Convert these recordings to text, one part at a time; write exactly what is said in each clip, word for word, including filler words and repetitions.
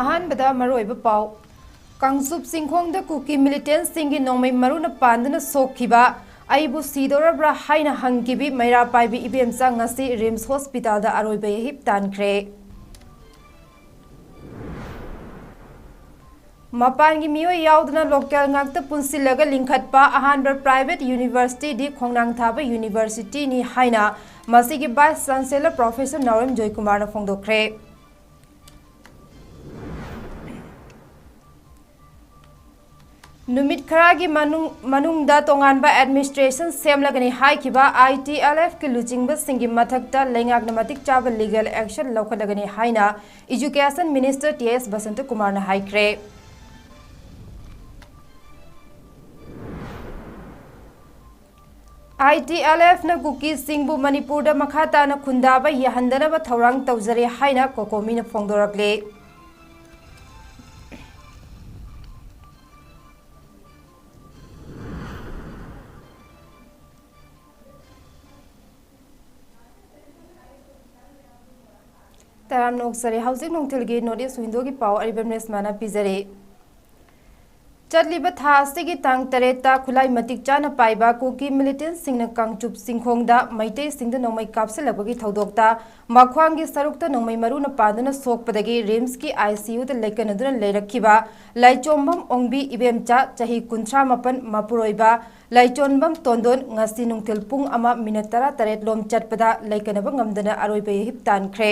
ꯑꯍꯥꯟꯕꯗ ꯃꯔꯨꯑꯣꯏꯕ ꯄꯥꯎ꯫ ꯀꯥꯡꯆꯨꯞ ꯆꯤꯡꯈꯣꯡꯗ ꯀꯨꯀꯤ ꯃꯤꯂꯤꯇꯦꯟꯁꯤꯡꯒꯤ ꯅꯣꯡꯃꯩ ꯃꯔꯨꯅ ꯄꯥꯟꯗꯨꯅ ꯁꯣꯛꯈꯤꯕ, "ꯑꯩꯕꯨ ꯁꯤꯗꯧꯔꯕ꯭ꯔꯥ?" ꯍꯥꯏꯅ ꯍꯪꯈꯤꯕꯤ ꯃꯩꯔꯥ ꯄꯥꯏꯕꯤ ꯏꯕꯦꯝꯆꯥ ꯉꯁꯤ ꯔꯤꯝꯁ ꯍꯣꯁꯄꯤꯇꯥꯜꯗ ꯑꯔꯣꯏꯕ ꯌꯥꯍꯤꯞ ꯇꯥꯟꯈ꯭ꯔꯦ꯫ ꯃꯄꯥꯟꯒꯤ ꯃꯤꯑꯣꯏ ꯌꯥꯎꯗꯅ ꯂꯣꯀꯦꯜ ꯉꯥꯛꯇ ꯄꯨꯟꯁꯤꯜꯂꯒ ꯂꯤꯡꯈꯠꯄ ꯑꯍꯥꯟꯕ ꯄ꯭ꯔꯥꯏꯚꯦꯠ ꯌꯨꯅꯤꯚꯔꯁꯤꯇꯤꯗꯤ ꯈꯣꯡꯅꯥꯡ ꯊꯥꯕ ꯌꯨꯅꯤꯚꯔꯁꯤꯇꯤꯅꯤ ꯍꯥꯏꯅ ꯃꯁꯤꯒꯤ ꯚꯥꯏꯁ ꯆꯥꯟꯁꯦꯂꯔ ꯄ꯭ꯔꯣꯐꯦꯁꯔ ꯅꯥꯎꯔꯦꯝ ꯖꯣꯏꯀꯨꯃꯥꯔꯅ ꯐꯣꯡꯗꯣꯛꯈ꯭ꯔꯦ꯫ ꯅꯨꯃꯤꯠ ꯈꯔꯒꯤ ꯃꯅꯨꯡ-, ꯃꯅꯨꯡꯗ ꯇꯣꯉꯥꯟꯕ ꯑꯦꯗꯃꯤꯅꯤꯁꯇ꯭ꯔꯦꯁꯟ ꯁꯦꯝꯂꯒꯅꯤ ꯍꯥꯏꯈꯤꯕ ꯑꯥꯏ ꯇꯤ ꯑꯦꯜ ꯑꯦꯐꯀꯤ ꯂꯨꯆꯤꯡꯕꯁꯤꯡꯒꯤ ꯃꯊꯛꯇ ꯂꯩꯉꯥꯛꯅ ꯃꯇꯤꯛ ꯆꯥꯕ ꯂꯤꯒꯦꯜ ꯑꯦꯛꯁꯟ ꯂꯧꯈꯠꯂꯒꯅꯤ ꯍꯥꯏꯅ ꯏꯖꯨꯀꯦꯁꯟ ꯃꯤꯅꯤꯁꯇꯔ ꯇꯤ ꯑꯦꯁ ꯕꯁꯟꯇꯀꯨꯃꯥꯔꯅ ꯍꯥꯏꯈ꯭ꯔꯦ꯫ ꯑꯥꯏ ꯇꯤ ꯑꯦꯜ ꯑꯦꯐꯅ ꯀꯨꯀꯤꯁꯤꯡꯕꯨ ꯃꯅꯤꯄꯨꯔꯗ ꯃꯈꯥ ꯇꯥꯅ ꯈꯨꯟꯗꯥꯕ ꯌꯥꯍꯟꯗꯅꯕ ꯊꯧꯔꯥꯡ ꯇꯧꯖꯔꯦ ꯍꯥꯏꯅ ꯀꯣꯀꯣꯃꯤꯅ ꯐꯣꯡꯗꯣꯔꯛꯂꯦ꯫ ꯇꯔꯥꯝꯅ ꯑꯣꯛꯆꯔꯤ꯫ ꯍꯧꯖꯤꯛ ꯅꯨꯡꯊꯤꯜꯒꯤ ꯅꯣꯔꯠ ꯏꯁ ꯋꯤꯟꯗꯣꯒꯤ ꯄꯥꯎ ꯑꯔꯤꯕꯝ ꯔꯦꯁꯃꯥꯅ ꯄꯤꯖꯔꯤ꯫ ꯆꯠꯂꯤꯕ ꯊꯥ ꯑꯁꯤꯒꯤ ꯇꯥꯡ ꯇꯔꯦꯠꯇ ꯈꯨꯠꯂꯥꯏ ꯃꯇꯤꯛ ꯆꯥꯅ ꯄꯥꯏꯕ ꯀꯨꯀꯤ ꯃꯤꯂꯤꯇꯦꯟꯁꯤꯡꯅ ꯀꯥꯡꯆꯨꯞ ꯆꯤꯡꯈꯣꯡꯗ ꯃꯩꯇꯩꯁꯤꯡꯗ ꯅꯣꯡꯃꯩ ꯀꯥꯞꯁꯤꯜꯂꯛꯄꯒꯤ ꯊꯧꯗꯣꯛꯇ ꯃꯈ꯭ꯋꯥꯡꯒꯤ ꯁꯔꯨꯛꯇ ꯅꯣꯡꯃꯩ ꯃꯔꯨꯅ ꯄꯥꯟꯗꯨꯅ ꯁꯣꯛꯄꯗꯒꯤ ꯔꯤꯝꯁꯀꯤ ꯑꯥꯏ ꯁꯤ ꯌꯨꯗ ꯂꯩꯀꯠꯅꯗꯨꯅ ꯂꯩꯔꯛꯈꯤꯕ ꯂꯥꯏꯆꯣꯝꯕꯝ ꯑꯣꯡꯕꯤ ꯏꯕꯦꯝꯆꯥ, ꯆꯍꯤ ꯀꯨꯟꯊ꯭ꯔꯥ ꯃꯥꯄꯟ, ꯃꯄꯨꯔꯣꯏꯕ ꯂꯥꯏꯆꯣꯟꯕꯝ ꯇꯣꯟꯗꯣꯟ ꯉꯁꯤ ꯅꯨꯡꯊꯤꯜ ꯄꯨꯡ ꯑꯃ ꯃꯤꯅꯠ ꯇꯔꯥ ꯇꯔꯦꯠ ꯂꯣꯝ ꯆꯠꯄꯗ ꯂꯩꯀꯠꯅꯕ ꯉꯝꯗꯅ ꯑꯔꯣꯏꯕ ꯌꯥꯍꯤꯞ ꯇꯥꯟꯈ꯭ꯔꯦ꯫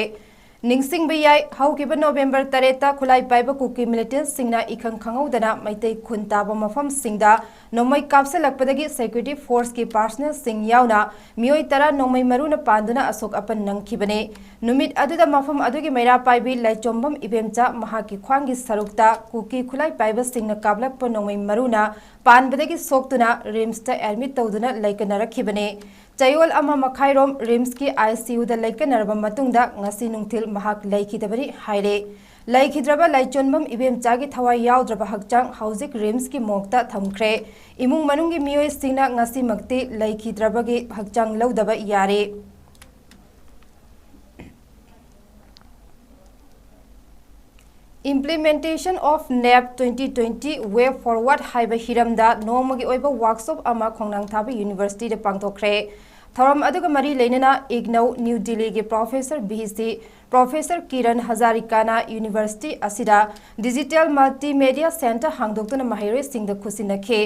ꯅꯤꯡꯁꯤꯡꯕ ꯌꯥꯏ, ꯍꯧꯈꯤꯕ ꯅꯣꯕꯦꯝꯕꯔ ꯇꯔꯦꯠꯇ ꯈꯨꯠꯂꯥꯏ ꯄꯥꯏꯕ ꯀꯨꯀꯤ ꯃꯤꯂꯤꯇꯦꯟꯁꯤꯡꯅ ꯏꯈꯪ ꯈꯪꯍꯧꯗꯅ ꯃꯩꯇꯩ ꯈꯨꯟ ꯇꯥꯕ ꯃꯐꯝꯁꯤꯡꯗ ꯅꯣꯡꯃꯩ ꯀꯥꯞꯁꯤꯜꯂꯛꯄꯗꯒꯤ ꯁꯦꯀ꯭ꯌꯨꯔꯤꯇꯤ ꯐꯣꯔꯁꯀꯤ ꯄꯥꯔꯁꯅꯦꯜꯁꯤꯡ ꯌꯥꯎꯅ ꯃꯤꯑꯣꯏ ꯇꯔꯥ ꯅꯣꯡꯃꯩ ꯃꯔꯨꯅ ꯄꯥꯟꯗꯨꯅ ꯑꯁꯣꯛ ꯑꯄꯟ ꯅꯪꯈꯤꯕꯅꯤ꯫ ꯅꯨꯃꯤꯠ ꯑꯗꯨꯗ ꯃꯐꯝ ꯑꯗꯨꯒꯤ ꯃꯩꯔꯥ ꯄꯥꯏꯕꯤ ꯂꯥꯏꯆꯣꯝꯕꯝ ꯏꯕꯦꯝꯆꯥ ꯃꯍꯥꯛꯀꯤ ꯈ꯭ꯋꯥꯡꯒꯤ ꯁꯔꯨꯛꯇ ꯀꯨꯀꯤ ꯈꯨꯠꯂꯥꯏ ꯄꯥꯏꯕꯁꯤꯡꯅ ꯀꯥꯞꯂꯛꯄ ꯅꯣꯡꯃꯩ ꯃꯔꯨꯅ ꯄꯥꯟꯕꯗꯒꯤ ꯁꯣꯛꯇꯨꯅ ꯔꯤꯝꯁꯇ ꯑꯦꯗꯃꯤꯠ ꯇꯧꯗꯨꯅ ꯂꯩꯀꯠꯅꯔꯛꯈꯤꯕꯅꯤ꯫ ꯆꯌꯣꯜ ꯑꯃ ꯃꯈꯥꯏꯔꯣꯝ ꯔꯤꯝꯁꯀꯤ ꯑꯥꯏ ꯁꯤ ꯌꯨꯗ ꯂꯩꯀꯠꯅꯔꯕ ꯃꯇꯨꯡꯗ ꯉꯁꯤ ꯅꯨꯡꯊꯤꯜ ꯃꯍꯥꯛ ꯂꯩꯈꯤꯗꯕꯅꯤ ꯍꯥꯏꯔꯦ꯫ ꯂꯩꯈꯤꯗ꯭ꯔꯕ ꯂꯥꯏꯆꯣꯟꯕꯝ ꯏꯕꯦꯝꯆꯥꯒꯤ ꯊꯋꯥꯏ ꯌꯥꯎꯗ꯭ꯔꯕ ꯍꯛꯆꯥꯡ ꯍꯧꯖꯤꯛ ꯔꯤꯝꯁꯀꯤ ꯃꯣꯔꯒꯇ ꯊꯝꯈ꯭ꯔꯦ꯫ ꯏꯃꯨꯡ ꯃꯅꯨꯡꯒꯤ ꯃꯤꯑꯣꯏꯁꯤꯡꯅ ꯉꯁꯤꯃꯛꯇꯤ ꯂꯩꯈꯤꯗ꯭ꯔꯕꯒꯤ ꯍꯛꯆꯥꯡ ꯂꯧꯗꯕ ꯌꯥꯔꯦ꯫ Implementation of NEP twenty twenty Way Forward ꯍꯥꯏꯕ ꯍꯤꯔꯝꯗ ꯅꯣꯡꯃꯒꯤ ꯑꯣꯏꯕ ꯋꯥꯔꯛꯁꯣꯞ ꯑꯃ ꯈꯣꯡꯅꯥꯡꯊꯥꯕ ꯌꯨꯅꯤꯚꯔꯁꯤꯇꯤꯗ ꯄꯥꯡꯊꯣꯛꯈ꯭ꯔꯦ꯫ ꯊꯧꯔꯝ ꯑꯗꯨꯒ ꯃꯔꯤ ꯂꯩꯅꯅ ꯏꯒꯅꯧ, ꯅ꯭ꯌꯨ ꯗꯤꯜꯂꯤꯒꯤ professor V C professor Kiran ꯍꯖꯥꯔꯤꯀꯥꯅ university ꯑꯁꯤꯗ ꯗꯤꯖꯤꯇꯦꯜ ꯃꯜꯇꯤꯃꯦꯗꯤꯌꯥ ꯁꯦꯟꯇꯔ ꯍꯥꯡꯗꯣꯛꯇꯨꯅ ꯃꯍꯩꯔꯣꯏꯁꯤꯡꯗ ꯈꯨꯠꯁꯤꯟꯅꯈꯤ꯫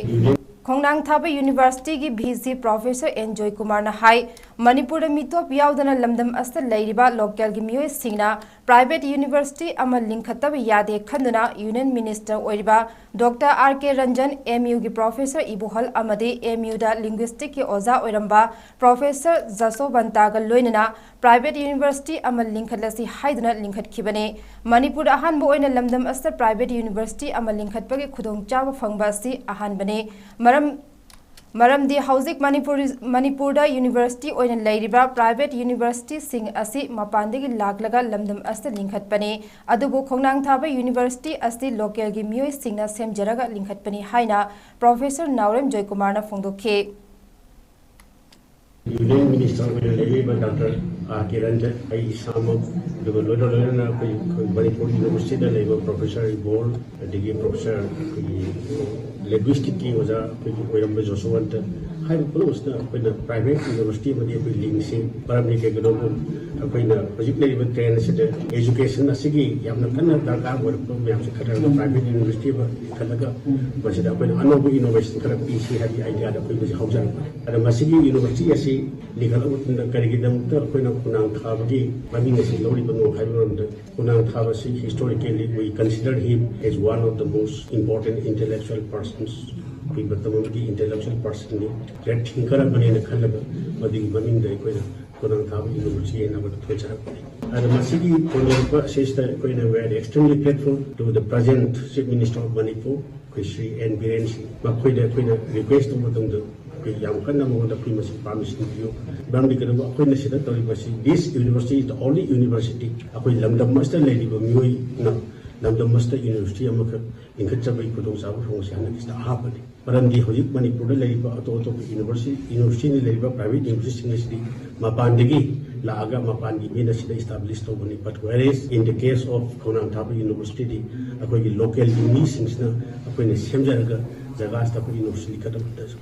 ꯈꯣꯡꯅꯥꯡꯊꯥꯕ ꯌꯨꯅꯤꯚꯔꯁꯤꯇꯤꯒꯤ ꯚꯤ ꯁꯤ ꯄ꯭ꯔꯣꯐꯦꯁꯔ ꯑꯦꯟ ꯖꯣꯏꯀꯨꯃꯥꯔꯅ ꯍꯥꯏ, ꯃꯅꯤꯄꯨꯔꯗ ꯃꯤꯇꯣꯞ ꯌꯥꯎꯗꯅ ꯂꯝꯗꯝ ꯑꯁꯤꯗ ꯂꯩꯔꯤꯕ ꯂꯣꯀꯦꯜꯒꯤ ꯃꯤꯑꯣꯏꯁꯤꯡꯅ ꯄ꯭ꯔꯥꯏꯚꯦꯠ ꯌꯨꯅꯤꯚꯔꯁꯤꯇꯤ ꯑꯃ ꯂꯤꯡꯈꯠꯇꯕ ꯌꯥꯗꯦ ꯈꯟꯗꯨꯅ ꯌꯨꯅꯤꯌꯟ ꯃꯤꯅꯤꯁꯇꯔ ꯑꯣꯏꯔꯤꯕ ꯗꯣꯛꯇꯔ ꯑꯥꯔ ꯀꯦ ꯔꯟꯖꯟ, ꯑꯦꯝ ꯌꯨꯒꯤ ꯄ꯭ꯔꯣꯐꯦꯁꯔ ꯏꯕꯣꯍꯜ ꯑꯃꯗꯤ ꯑꯦꯝ ꯌꯨꯗ ꯂꯤꯡꯒ꯭ꯋꯤꯁꯇꯤꯛꯀꯤ ꯑꯣꯖꯥ ꯑꯣꯏꯔꯝꯕ ꯄ꯭ꯔꯣꯐꯦꯁꯔ ꯖꯁꯣꯕꯟꯇꯥꯒ ꯂꯣꯏꯅꯅ ꯄ꯭ꯔꯥꯏꯚꯦꯠ ꯌꯨꯅꯤꯚꯔꯁꯤꯇꯤ ꯑꯃ ꯂꯤꯡꯈꯠꯂꯁꯤ ꯍꯥꯏꯗꯨꯅ ꯂꯤꯡꯈꯠꯈꯤꯕꯅꯤ꯫ ꯃꯅꯤꯄꯨꯔꯗ ꯑꯍꯥꯟꯕ ꯑꯣꯏꯅ ꯂꯝꯗꯝ ꯑꯁꯤꯗ ꯄ꯭ꯔꯥꯏꯚꯦꯠ ꯌꯨꯅꯤꯚꯔꯁꯤꯇꯤ ꯑꯃ ꯂꯤꯡꯈꯠꯄꯒꯤ ꯈꯨꯗꯣꯡꯆꯥꯕ ꯐꯪꯕ ꯑꯁꯤ ꯑꯍꯥꯟꯕꯅꯤ꯫ ꯃꯔꯝ, ꯃꯔꯝꯗꯤ ꯍꯧꯖꯤꯛ ꯃꯅꯤꯄꯨꯔ, ꯃꯅꯤꯄꯨꯔꯗ ꯌꯨꯅꯤꯚꯔꯁꯤꯇꯤ ꯑꯣꯏꯅ ꯂꯩꯔꯤꯕ ꯄ꯭ꯔꯥꯏꯚꯦꯠ ꯌꯨꯅꯤꯚꯔꯁꯤꯇꯤꯁꯤꯡ ꯑꯁꯤ ꯃꯄꯥꯟꯗꯒꯤ ꯂꯥꯛꯂꯒ ꯂꯝꯗꯝ ꯑꯁꯤꯗ ꯂꯤꯡꯈꯠꯄꯅꯤ꯫ ꯑꯗꯨꯕꯨ ꯈꯣꯡꯅꯥꯡꯊꯥꯕ ꯌꯨꯅꯤꯚꯔꯁꯤꯇꯤ ꯑꯁꯤ ꯂꯣꯀꯦꯜꯒꯤ ꯃꯤꯑꯣꯏꯁꯤꯡꯅ ꯁꯦꯝꯖꯔꯒ ꯂꯤꯡꯈꯠꯄꯅꯤ ꯍꯥꯏꯅ ꯄ꯭ꯔꯣꯐꯦꯁꯔ ꯅꯥꯎꯔꯦꯝ ꯖꯣꯏꯀꯨꯃꯥꯔꯅ ꯐꯣꯡꯗꯣꯛꯈꯤ꯫ ꯌꯨꯅꯤꯌꯟ ꯃꯤꯅꯤꯁꯇꯔ ꯑꯣꯏꯅ ꯂꯩꯔꯤꯕ ꯗꯥꯛꯇꯔ ꯑꯥꯔ ꯀꯦ ꯔꯟꯖꯟ, ꯑꯩ ꯏꯁꯥꯃꯛ, ꯑꯗꯨꯒ ꯂꯣꯏꯅ ꯂꯣꯏꯅꯅ ꯑꯩꯈꯣꯏ, ꯑꯩꯈꯣꯏ ꯃꯅꯤꯄꯨꯔ ꯌꯨꯅꯤꯚꯔꯁꯤꯇꯤꯗ ꯂꯩꯕ ꯄ꯭ꯔꯣꯐꯦꯁꯔ ꯏꯕꯣꯜ, ꯑꯗꯒꯤ ꯄ꯭ꯔꯣꯐꯦꯁꯔ ꯑꯩꯈꯣꯏꯒꯤ ꯂꯦꯡꯒ꯭ꯋꯤꯁꯇꯤꯛꯀꯤ ꯑꯣꯖꯥ ꯑꯩꯈꯣꯏꯒꯤ ꯑꯣꯏꯔꯝꯕ ꯖꯣꯁꯣꯋꯟꯇ ꯍꯥꯏꯔꯤꯕ ꯄꯨꯝꯅꯃꯛꯁꯤꯅ ꯑꯩꯈꯣꯏꯅ ꯄ꯭ꯔꯥꯏꯚꯦꯠ ꯌꯨꯅꯤꯚꯔꯁꯤꯇꯤ ꯑꯃꯗꯤ ꯑꯩꯈꯣꯏ ꯂꯤꯡꯁꯤ꯫ ꯃꯔꯝꯗꯤ ꯀꯩꯒꯤꯅꯣꯕꯨ ꯑꯩꯈꯣꯏꯅ ꯍꯧꯖꯤꯛ ꯂꯩꯔꯤꯕ ꯇ꯭ꯔꯦꯟ ꯑꯁꯤꯗ ꯑꯦꯖꯨꯀꯦꯁꯟ ꯑꯁꯤꯒꯤ ꯌꯥꯝꯅ ꯀꯟꯅ ꯗꯔꯀꯥꯔ ꯑꯣꯏꯔꯛꯄ ꯃꯌꯥꯝꯁꯦ ꯈꯟꯅꯔꯒ ꯄ꯭ꯔꯥꯏꯚꯦꯠ ꯌꯨꯅꯤꯚꯔꯁꯤꯇꯤ ꯑꯃ ꯂꯤꯡꯈꯠꯂꯒ ꯃꯁꯤꯗ ꯑꯩꯈꯣꯏꯅ ꯑꯅꯧꯕ ꯏꯅꯣꯚꯦꯁꯟ ꯈꯔ ꯄꯤꯁꯤ ꯍꯥꯏꯕꯒꯤ ꯑꯥꯏꯗꯤꯌꯥꯗ ꯑꯩꯈꯣꯏ ꯃꯁꯤ ꯍꯧꯖꯔꯛꯄꯅꯤ꯫ ꯑꯗ ꯃꯁꯤꯒꯤ ꯌꯨꯅꯤꯚꯔꯁꯤꯇꯤ ꯑꯁꯤ ꯂꯤꯡꯈꯠꯂꯕ ꯃꯇꯨꯡꯗ ꯀꯔꯤꯒꯤꯗꯃꯛꯇ ꯑꯩꯈꯣꯏꯅ ꯈꯣꯡꯅꯥꯡ ꯊꯥꯕꯒꯤ ꯃꯃꯤꯡ ꯑꯁꯤ ꯂꯧꯔꯤꯕꯅꯣ ꯍꯥꯏꯕ ꯃꯔꯝꯗ, ꯈꯣꯡꯅꯥꯡ ꯊꯥꯕꯁꯤ historically we consider him as one of the most important intellectual persons꯫ ꯑꯩꯈꯣꯏ ꯃꯇꯝ ꯑꯃꯒꯤ ꯏꯟꯇꯦꯂꯦꯛꯆꯨꯋꯦꯜ ꯄꯔꯁꯟꯅꯤ, ꯒ꯭ꯔꯦꯠ ꯊꯤꯡꯀꯔ ꯑꯃꯅꯦꯅ ꯈꯜꯂꯒ ꯃꯗꯨꯒꯤ ꯃꯃꯤꯡꯗ ꯑꯩꯈꯣꯏꯅ ꯈꯣꯡꯅꯥꯡ ꯊꯥꯕ ꯌꯨꯅꯤꯚꯔꯁꯤꯇꯤ ꯍꯥꯏꯅ ꯑꯃꯗ ꯊꯣꯟꯖꯔꯛꯄꯅꯤ꯫ ꯑꯗ ꯃꯁꯤꯒꯤ ꯊꯣꯟꯖꯔꯛꯄ ꯑꯁꯤꯁꯤꯗ ꯑꯩꯈꯣꯏꯅ we are extremely grateful to the present Chief Minister of Manipur, ꯑꯩꯈꯣꯏ ꯁ꯭ꯔꯤ ꯑꯦꯟ ꯕꯤꯔꯦꯟ ꯁꯤꯡ꯫ ꯃꯈꯣꯏꯗ ꯑꯩꯈꯣꯏꯅ ꯔꯤꯀ꯭ꯋꯦꯁ ꯇꯧꯕ ꯃꯇꯝꯗ ꯑꯩꯈꯣꯏ ꯌꯥꯝ ꯀꯟꯅ ꯃꯉꯣꯟꯗ ꯑꯩꯈꯣꯏ ꯃꯁꯤ ꯄꯥꯔꯃꯤꯁꯟ ꯄꯤꯌꯨ꯫ ꯃꯔꯝꯗꯤ ꯀꯩꯗꯧꯕ, ꯑꯩꯈꯣꯏꯅ ꯁꯤꯗ ꯇꯧꯔꯤꯕꯁꯤ, this university is the only university, ꯑꯩꯈꯣꯏ ꯂꯝꯗꯝ ꯑꯁꯤꯗ ꯂꯩꯔꯤꯕ ꯃꯤꯑꯣꯏꯅ ꯂꯝꯗꯝ ꯑꯁꯤꯗ ꯌꯨꯅꯤꯚꯔꯁꯤꯇꯤ ꯑꯃꯈꯛ ꯂꯤꯡꯈꯠꯆꯕꯒꯤ ꯈꯨꯗꯣꯡꯆꯥꯕ ꯐꯪꯕꯁꯤ ꯍꯟꯗꯛꯀꯤꯁꯤꯗ ꯑꯍꯥꯟꯕꯅꯤ꯫ ꯃꯔꯝꯗꯤ ꯍꯧꯖꯤꯛ ꯃꯅꯤꯄꯨꯔꯗ ꯂꯩꯔꯤꯕ ꯑꯇꯣꯞ ꯑꯇꯣꯞꯄ ꯌꯨꯅꯤꯚꯔꯁꯤꯇꯤ, ꯌꯨꯅꯤꯚꯔꯁꯤꯇꯤꯗ ꯂꯩꯔꯤꯕ ꯄ꯭ꯔꯥꯏꯚꯦꯠ ꯌꯨꯅꯤꯚꯔꯁꯤꯇꯤꯁꯤꯡ ꯑꯁꯤꯗꯤ ꯃꯄꯥꯟꯗꯒꯤ ꯂꯥꯛꯑꯒ ꯃꯄꯥꯟꯒꯤ ꯃꯤꯅ ꯁꯤꯗ establish ꯇꯧꯕꯅꯤ꯫ But whereas in the case of ꯈꯣꯡꯅꯥꯡ ꯊꯥꯕ university ꯗꯤ ꯑꯩꯈꯣꯏꯒꯤ local ꯒꯤ ꯃꯤꯁꯤꯡꯁꯤꯅ ꯑꯩꯈꯣꯏꯅ ꯁꯦꯝꯖꯔꯒ ꯖꯒꯥꯁꯤꯗ ꯑꯩꯈꯣꯏ university ꯂꯤꯡꯈꯠꯂꯛꯄꯗꯁꯨ꯫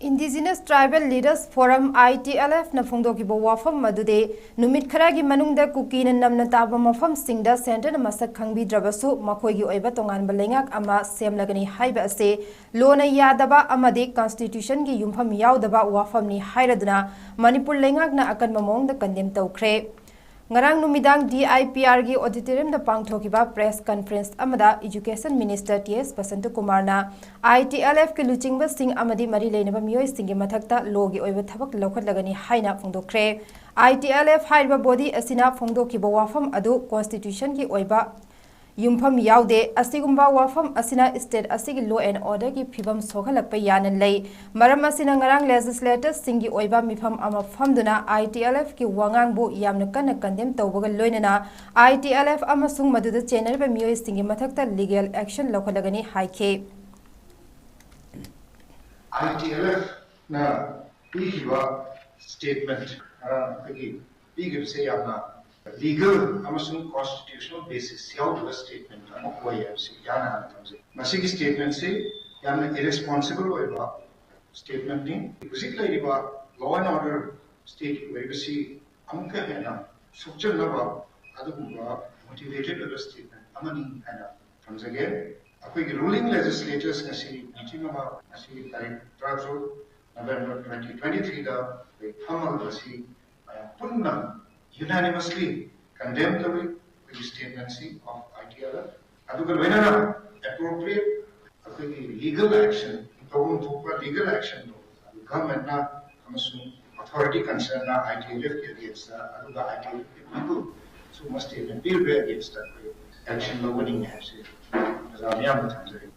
Indigenous Tribal Leaders Forum, I T L F ꯅ ꯐꯣꯡꯗꯣꯛꯈꯤꯕ ꯋꯥꯐꯝ ꯑꯗꯨꯗꯤ, ꯅꯨꯃꯤꯠ ꯈꯔꯒꯤ ꯃꯅꯨꯡꯗ ꯀꯨꯀꯤꯅ ꯅꯝꯅ ꯇꯥꯕ ꯃꯐꯝꯁꯤꯡꯗ centre ꯅ ꯃꯁꯛ ꯈꯪꯕꯤꯗ꯭ꯔꯕꯁꯨ ꯃꯈꯣꯏꯒꯤ ꯑꯣꯏꯕ ꯇꯣꯉꯥꯟꯕ ꯂꯩꯉꯥꯛ ꯑꯃ ꯁꯦꯝꯂꯒꯅꯤ ꯍꯥꯏꯕ ꯑꯁꯤ ꯂꯣꯅ ꯌꯥꯗꯕ ꯑꯃꯗꯤ constitution ꯒꯤ ꯌꯨꯝꯐꯝ ꯌꯥꯎꯗꯕ ꯋꯥꯐꯝꯅꯤ ꯍꯥꯏꯔꯗꯨꯅ ꯃꯅꯤꯄꯨꯔ ꯂꯩꯉꯥꯛꯅ ꯑꯀꯟꯕ ꯃꯑꯣꯡꯗ condemn ꯇꯧꯈ꯭ꯔꯦ꯫ ꯉꯔꯥꯡ ꯅꯨꯃꯤꯗꯥꯡ D I P R ꯒꯤ auditorium ꯗ ꯄꯥꯡꯊꯣꯛꯈꯤꯕ press conference ꯑꯃꯗ Education Minister T S ꯕꯁꯟꯇꯀꯨꯃꯥꯔꯅ I T L F ꯀꯤ ꯂꯨꯆꯤꯡꯕꯁꯤꯡ ꯑꯃꯗꯤ ꯃꯔꯤ ꯂꯩꯅꯕ ꯃꯤꯑꯣꯏꯁꯤꯡꯒꯤ ꯃꯊꯛꯇ ꯂꯣꯒꯤ ꯑꯣꯏꯕ ꯊꯕꯛ ꯂꯧꯈꯠꯂꯒꯅꯤ ꯍꯥꯏꯅ ꯐꯣꯡꯗꯣꯛꯈ꯭ꯔꯦ꯫ I T L F ꯍꯥꯏꯔꯤꯕ body ꯑꯁꯤꯅ ꯐꯣꯡꯗꯣꯛꯈꯤꯕ ꯋꯥꯐꯝ ꯑꯗꯨ constitution ꯒꯤ ꯑꯣꯏꯕ ꯌꯨꯝꯐꯝ ꯌꯥꯎꯗꯦ꯫ ꯑꯁꯤꯒꯨꯝꯕ ꯋꯥꯐꯝ ꯑꯁꯤꯅ state ꯑꯁꯤꯒꯤ law and order ꯒꯤ ꯐꯤꯕꯝ ꯁꯣꯛꯍꯜꯂꯛꯄ ꯌꯥꯅ ꯂꯩ꯫ ꯃꯔꯝ ꯑꯁꯤꯅ ꯉꯔꯥꯡ legislators ꯁꯤꯡꯒꯤ ꯑꯣꯏꯕ ꯃꯤꯐꯝ ꯑꯃ ꯐꯝꯗꯨꯅ I T L F ꯀꯤ ꯋꯥꯉꯥꯡꯕꯨ ꯌꯥꯝꯅ ꯀꯟꯅ condemn ꯇꯧꯕꯒ ꯂꯣꯏꯅꯅ I T L F ꯑꯃꯁꯨꯡ ꯃꯗꯨꯗ ꯆꯦꯟꯅꯔꯤꯕ ꯃꯤꯑꯣꯏꯁꯤꯡꯒꯤ ꯃꯊꯛꯇ legal action ꯂꯧꯈꯠꯂꯒꯅꯤ ꯍꯥꯏꯈꯤ꯫ I T L F ꯅ ꯄꯤꯈꯤꯕ statement ꯉꯔꯥꯡ ꯑꯩꯈꯣꯏꯒꯤ ꯄꯤꯈꯤꯕꯁꯦ ꯌꯥꯝꯅ legal ꯑꯃꯁꯨꯡ constitutional basis ꯌꯥꯎꯗꯕ statement ꯑꯃ ꯑꯣꯏ ꯍꯥꯏꯕꯁꯤ ꯏꯍꯥꯟ ꯍꯥꯟꯅ ꯊꯝꯖꯩ꯫ ꯃꯁꯤꯒꯤ statement ꯁꯤ ꯌꯥꯝꯅ irresponsible ꯑꯣꯏꯕ statement ꯅꯤ꯫ ꯍꯧꯖꯤꯛ ꯂꯩꯔꯤꯕ law and order state ꯀꯤ ꯑꯣꯏꯔꯤꯕꯁꯤ ꯑꯃꯨꯛꯀ ꯍꯦꯟꯅ ꯁꯣꯛꯆꯟꯅꯕ ꯑꯗꯨꯒꯨꯝꯕ motivated ꯑꯣꯏꯕ statement ꯑꯃꯅꯤ ꯍꯥꯏꯅ ꯊꯝꯖꯒꯦ꯫ ꯑꯩꯈꯣꯏꯒꯤ ruling legislators ꯉꯁꯤ meeting ꯑꯃ, ꯉꯁꯤ ꯇꯥꯔꯤꯛ ꯇꯔꯥꯇꯔꯨꯛ November twenty twenty three ꯗ ꯑꯩꯈꯣꯏ ꯐꯝꯃꯒ ꯉꯁꯤ ꯃꯌꯥꯝ ꯄꯨꯟꯅ unanimously condemn ꯇꯧꯏ ꯑꯩꯈꯣꯏꯒꯤ statement ꯁꯤ of I T L F꯫ ꯑꯗꯨꯒ ꯂꯣꯏꯅꯅ appropriate ꯑꯩꯈꯣꯏꯒꯤ legal action, ꯇꯧꯐꯝ ꯊꯣꯛꯄ legal action ꯗꯣ government ꯅ ꯑꯃꯁꯨꯡ authority concern ꯅ I T L F ꯀꯤ against ꯇ, ꯑꯗꯨꯒ I T L F ꯀꯤ people ꯁꯤꯒꯨꯝꯕ statement ꯄꯤꯔꯤꯕ against ꯇ ꯑꯩꯈꯣꯏ action ꯂꯧꯒꯅꯤ ꯍꯥꯏꯕꯁꯤ ꯄ꯭ꯔꯖꯥ ꯃꯤꯌꯥꯝꯗ ꯊꯝꯖꯔꯤ꯫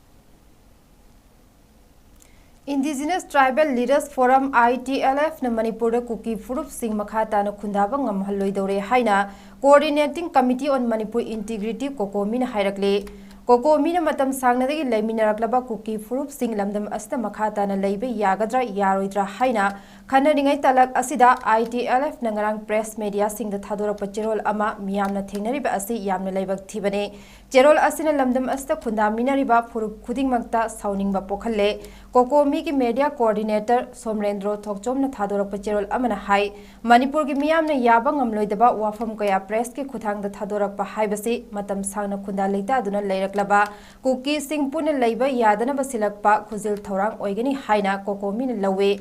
Indigenous Tribal Leaders Forum, I T L F ꯅ ꯃꯅꯤꯄꯨꯔꯗ ꯀꯨꯀꯤ ꯐꯨꯔꯨꯞꯁꯤꯡ ꯃꯈꯥ ꯇꯥꯅ ꯈꯨꯟꯗꯥꯕ ꯉꯝꯍꯜꯂꯣꯏꯗꯧꯔꯦ ꯍꯥꯏꯅ Coordinating Committee on Manipur Integrity, COCOMI ꯅ ꯍꯥꯏꯔꯛꯂꯤ꯫ ꯀꯣꯀꯣꯃꯤꯅ ꯃꯇꯝ ꯁꯥꯡꯅꯗꯒꯤ ꯂꯩꯃꯤꯟꯅꯔꯛꯂꯕ ꯀꯨꯀꯤ ꯐꯨꯔꯨꯞꯁꯤꯡ ꯂꯝꯗꯝ ꯑꯁꯤꯗ ꯃꯈꯥ ꯇꯥꯅ ꯂꯩꯕ ꯌꯥꯒꯗ꯭ꯔꯥ ꯌꯥꯔꯣꯏꯗ꯭ꯔꯥ ꯍꯥꯏꯅ ꯈꯟꯅꯔꯤꯉꯩ ꯇꯥꯂꯛ ꯑꯁꯤꯗ ITLFꯅ ꯉꯔꯥꯡ press mediaꯁꯤꯡꯗ ꯊꯥꯗꯣꯔꯛꯄ ꯆꯦꯔꯣꯜ ꯑꯃ ꯃꯤꯌꯥꯝꯅ ꯊꯦꯡꯅꯔꯤꯕ ꯑꯁꯤ ꯌꯥꯝꯅ ꯂꯥꯏꯕꯛ ꯊꯤꯕꯅꯤ꯫ ꯆꯦꯔꯣꯜ ꯑꯁꯤꯅ ꯂꯝꯗꯝ ꯑꯁꯤꯗ ꯈꯨꯟꯗꯥꯃꯤꯟꯅꯔꯤꯕ ꯐꯨꯔꯨꯞ ꯈꯨꯗꯤꯡꯃꯛꯇ ꯁꯥꯎꯅꯤꯡꯕ ꯄꯣꯛꯍꯜꯂꯦ꯫ ꯀꯣꯀꯣꯃꯤꯒꯤ media coordinator ꯁꯣꯝꯔꯦꯟꯗ꯭ꯔꯣ ꯊꯣꯛꯆꯣꯝꯅ ꯊꯥꯗꯣꯔꯛꯄ ꯆꯦꯔꯣꯜ ꯑꯃꯅ ꯍꯥꯏ, ꯃꯅꯤꯄꯨꯔꯒꯤ ꯃꯤꯌꯥꯝꯅ ꯌꯥꯕ ꯉꯝꯂꯣꯏꯗꯕ ꯋꯥꯐꯝ ꯀꯌꯥ pressꯀꯤ ꯈꯨꯠꯊꯥꯡꯗ ꯊꯥꯗꯣꯔꯛꯄ ꯍꯥꯏꯕꯁꯤ ꯃꯇꯝ ꯁꯥꯡꯅ ꯈꯨꯟꯗꯥ ꯂꯩꯇꯥꯗꯨꯅ ꯂꯩꯔꯛꯂꯕ ꯀꯨꯀꯤꯁꯤꯡ ꯄꯨꯟꯅ ꯂꯩꯕ ꯌꯥꯗꯅꯕ ꯁꯤꯜꯂꯛꯄ ꯈꯨꯖꯤꯜ ꯊꯧꯔꯥꯡ ꯑꯣꯏꯒꯅꯤ ꯍꯥꯏꯅ ꯀꯣꯀꯣꯃꯤꯅ ꯂꯧꯏ꯫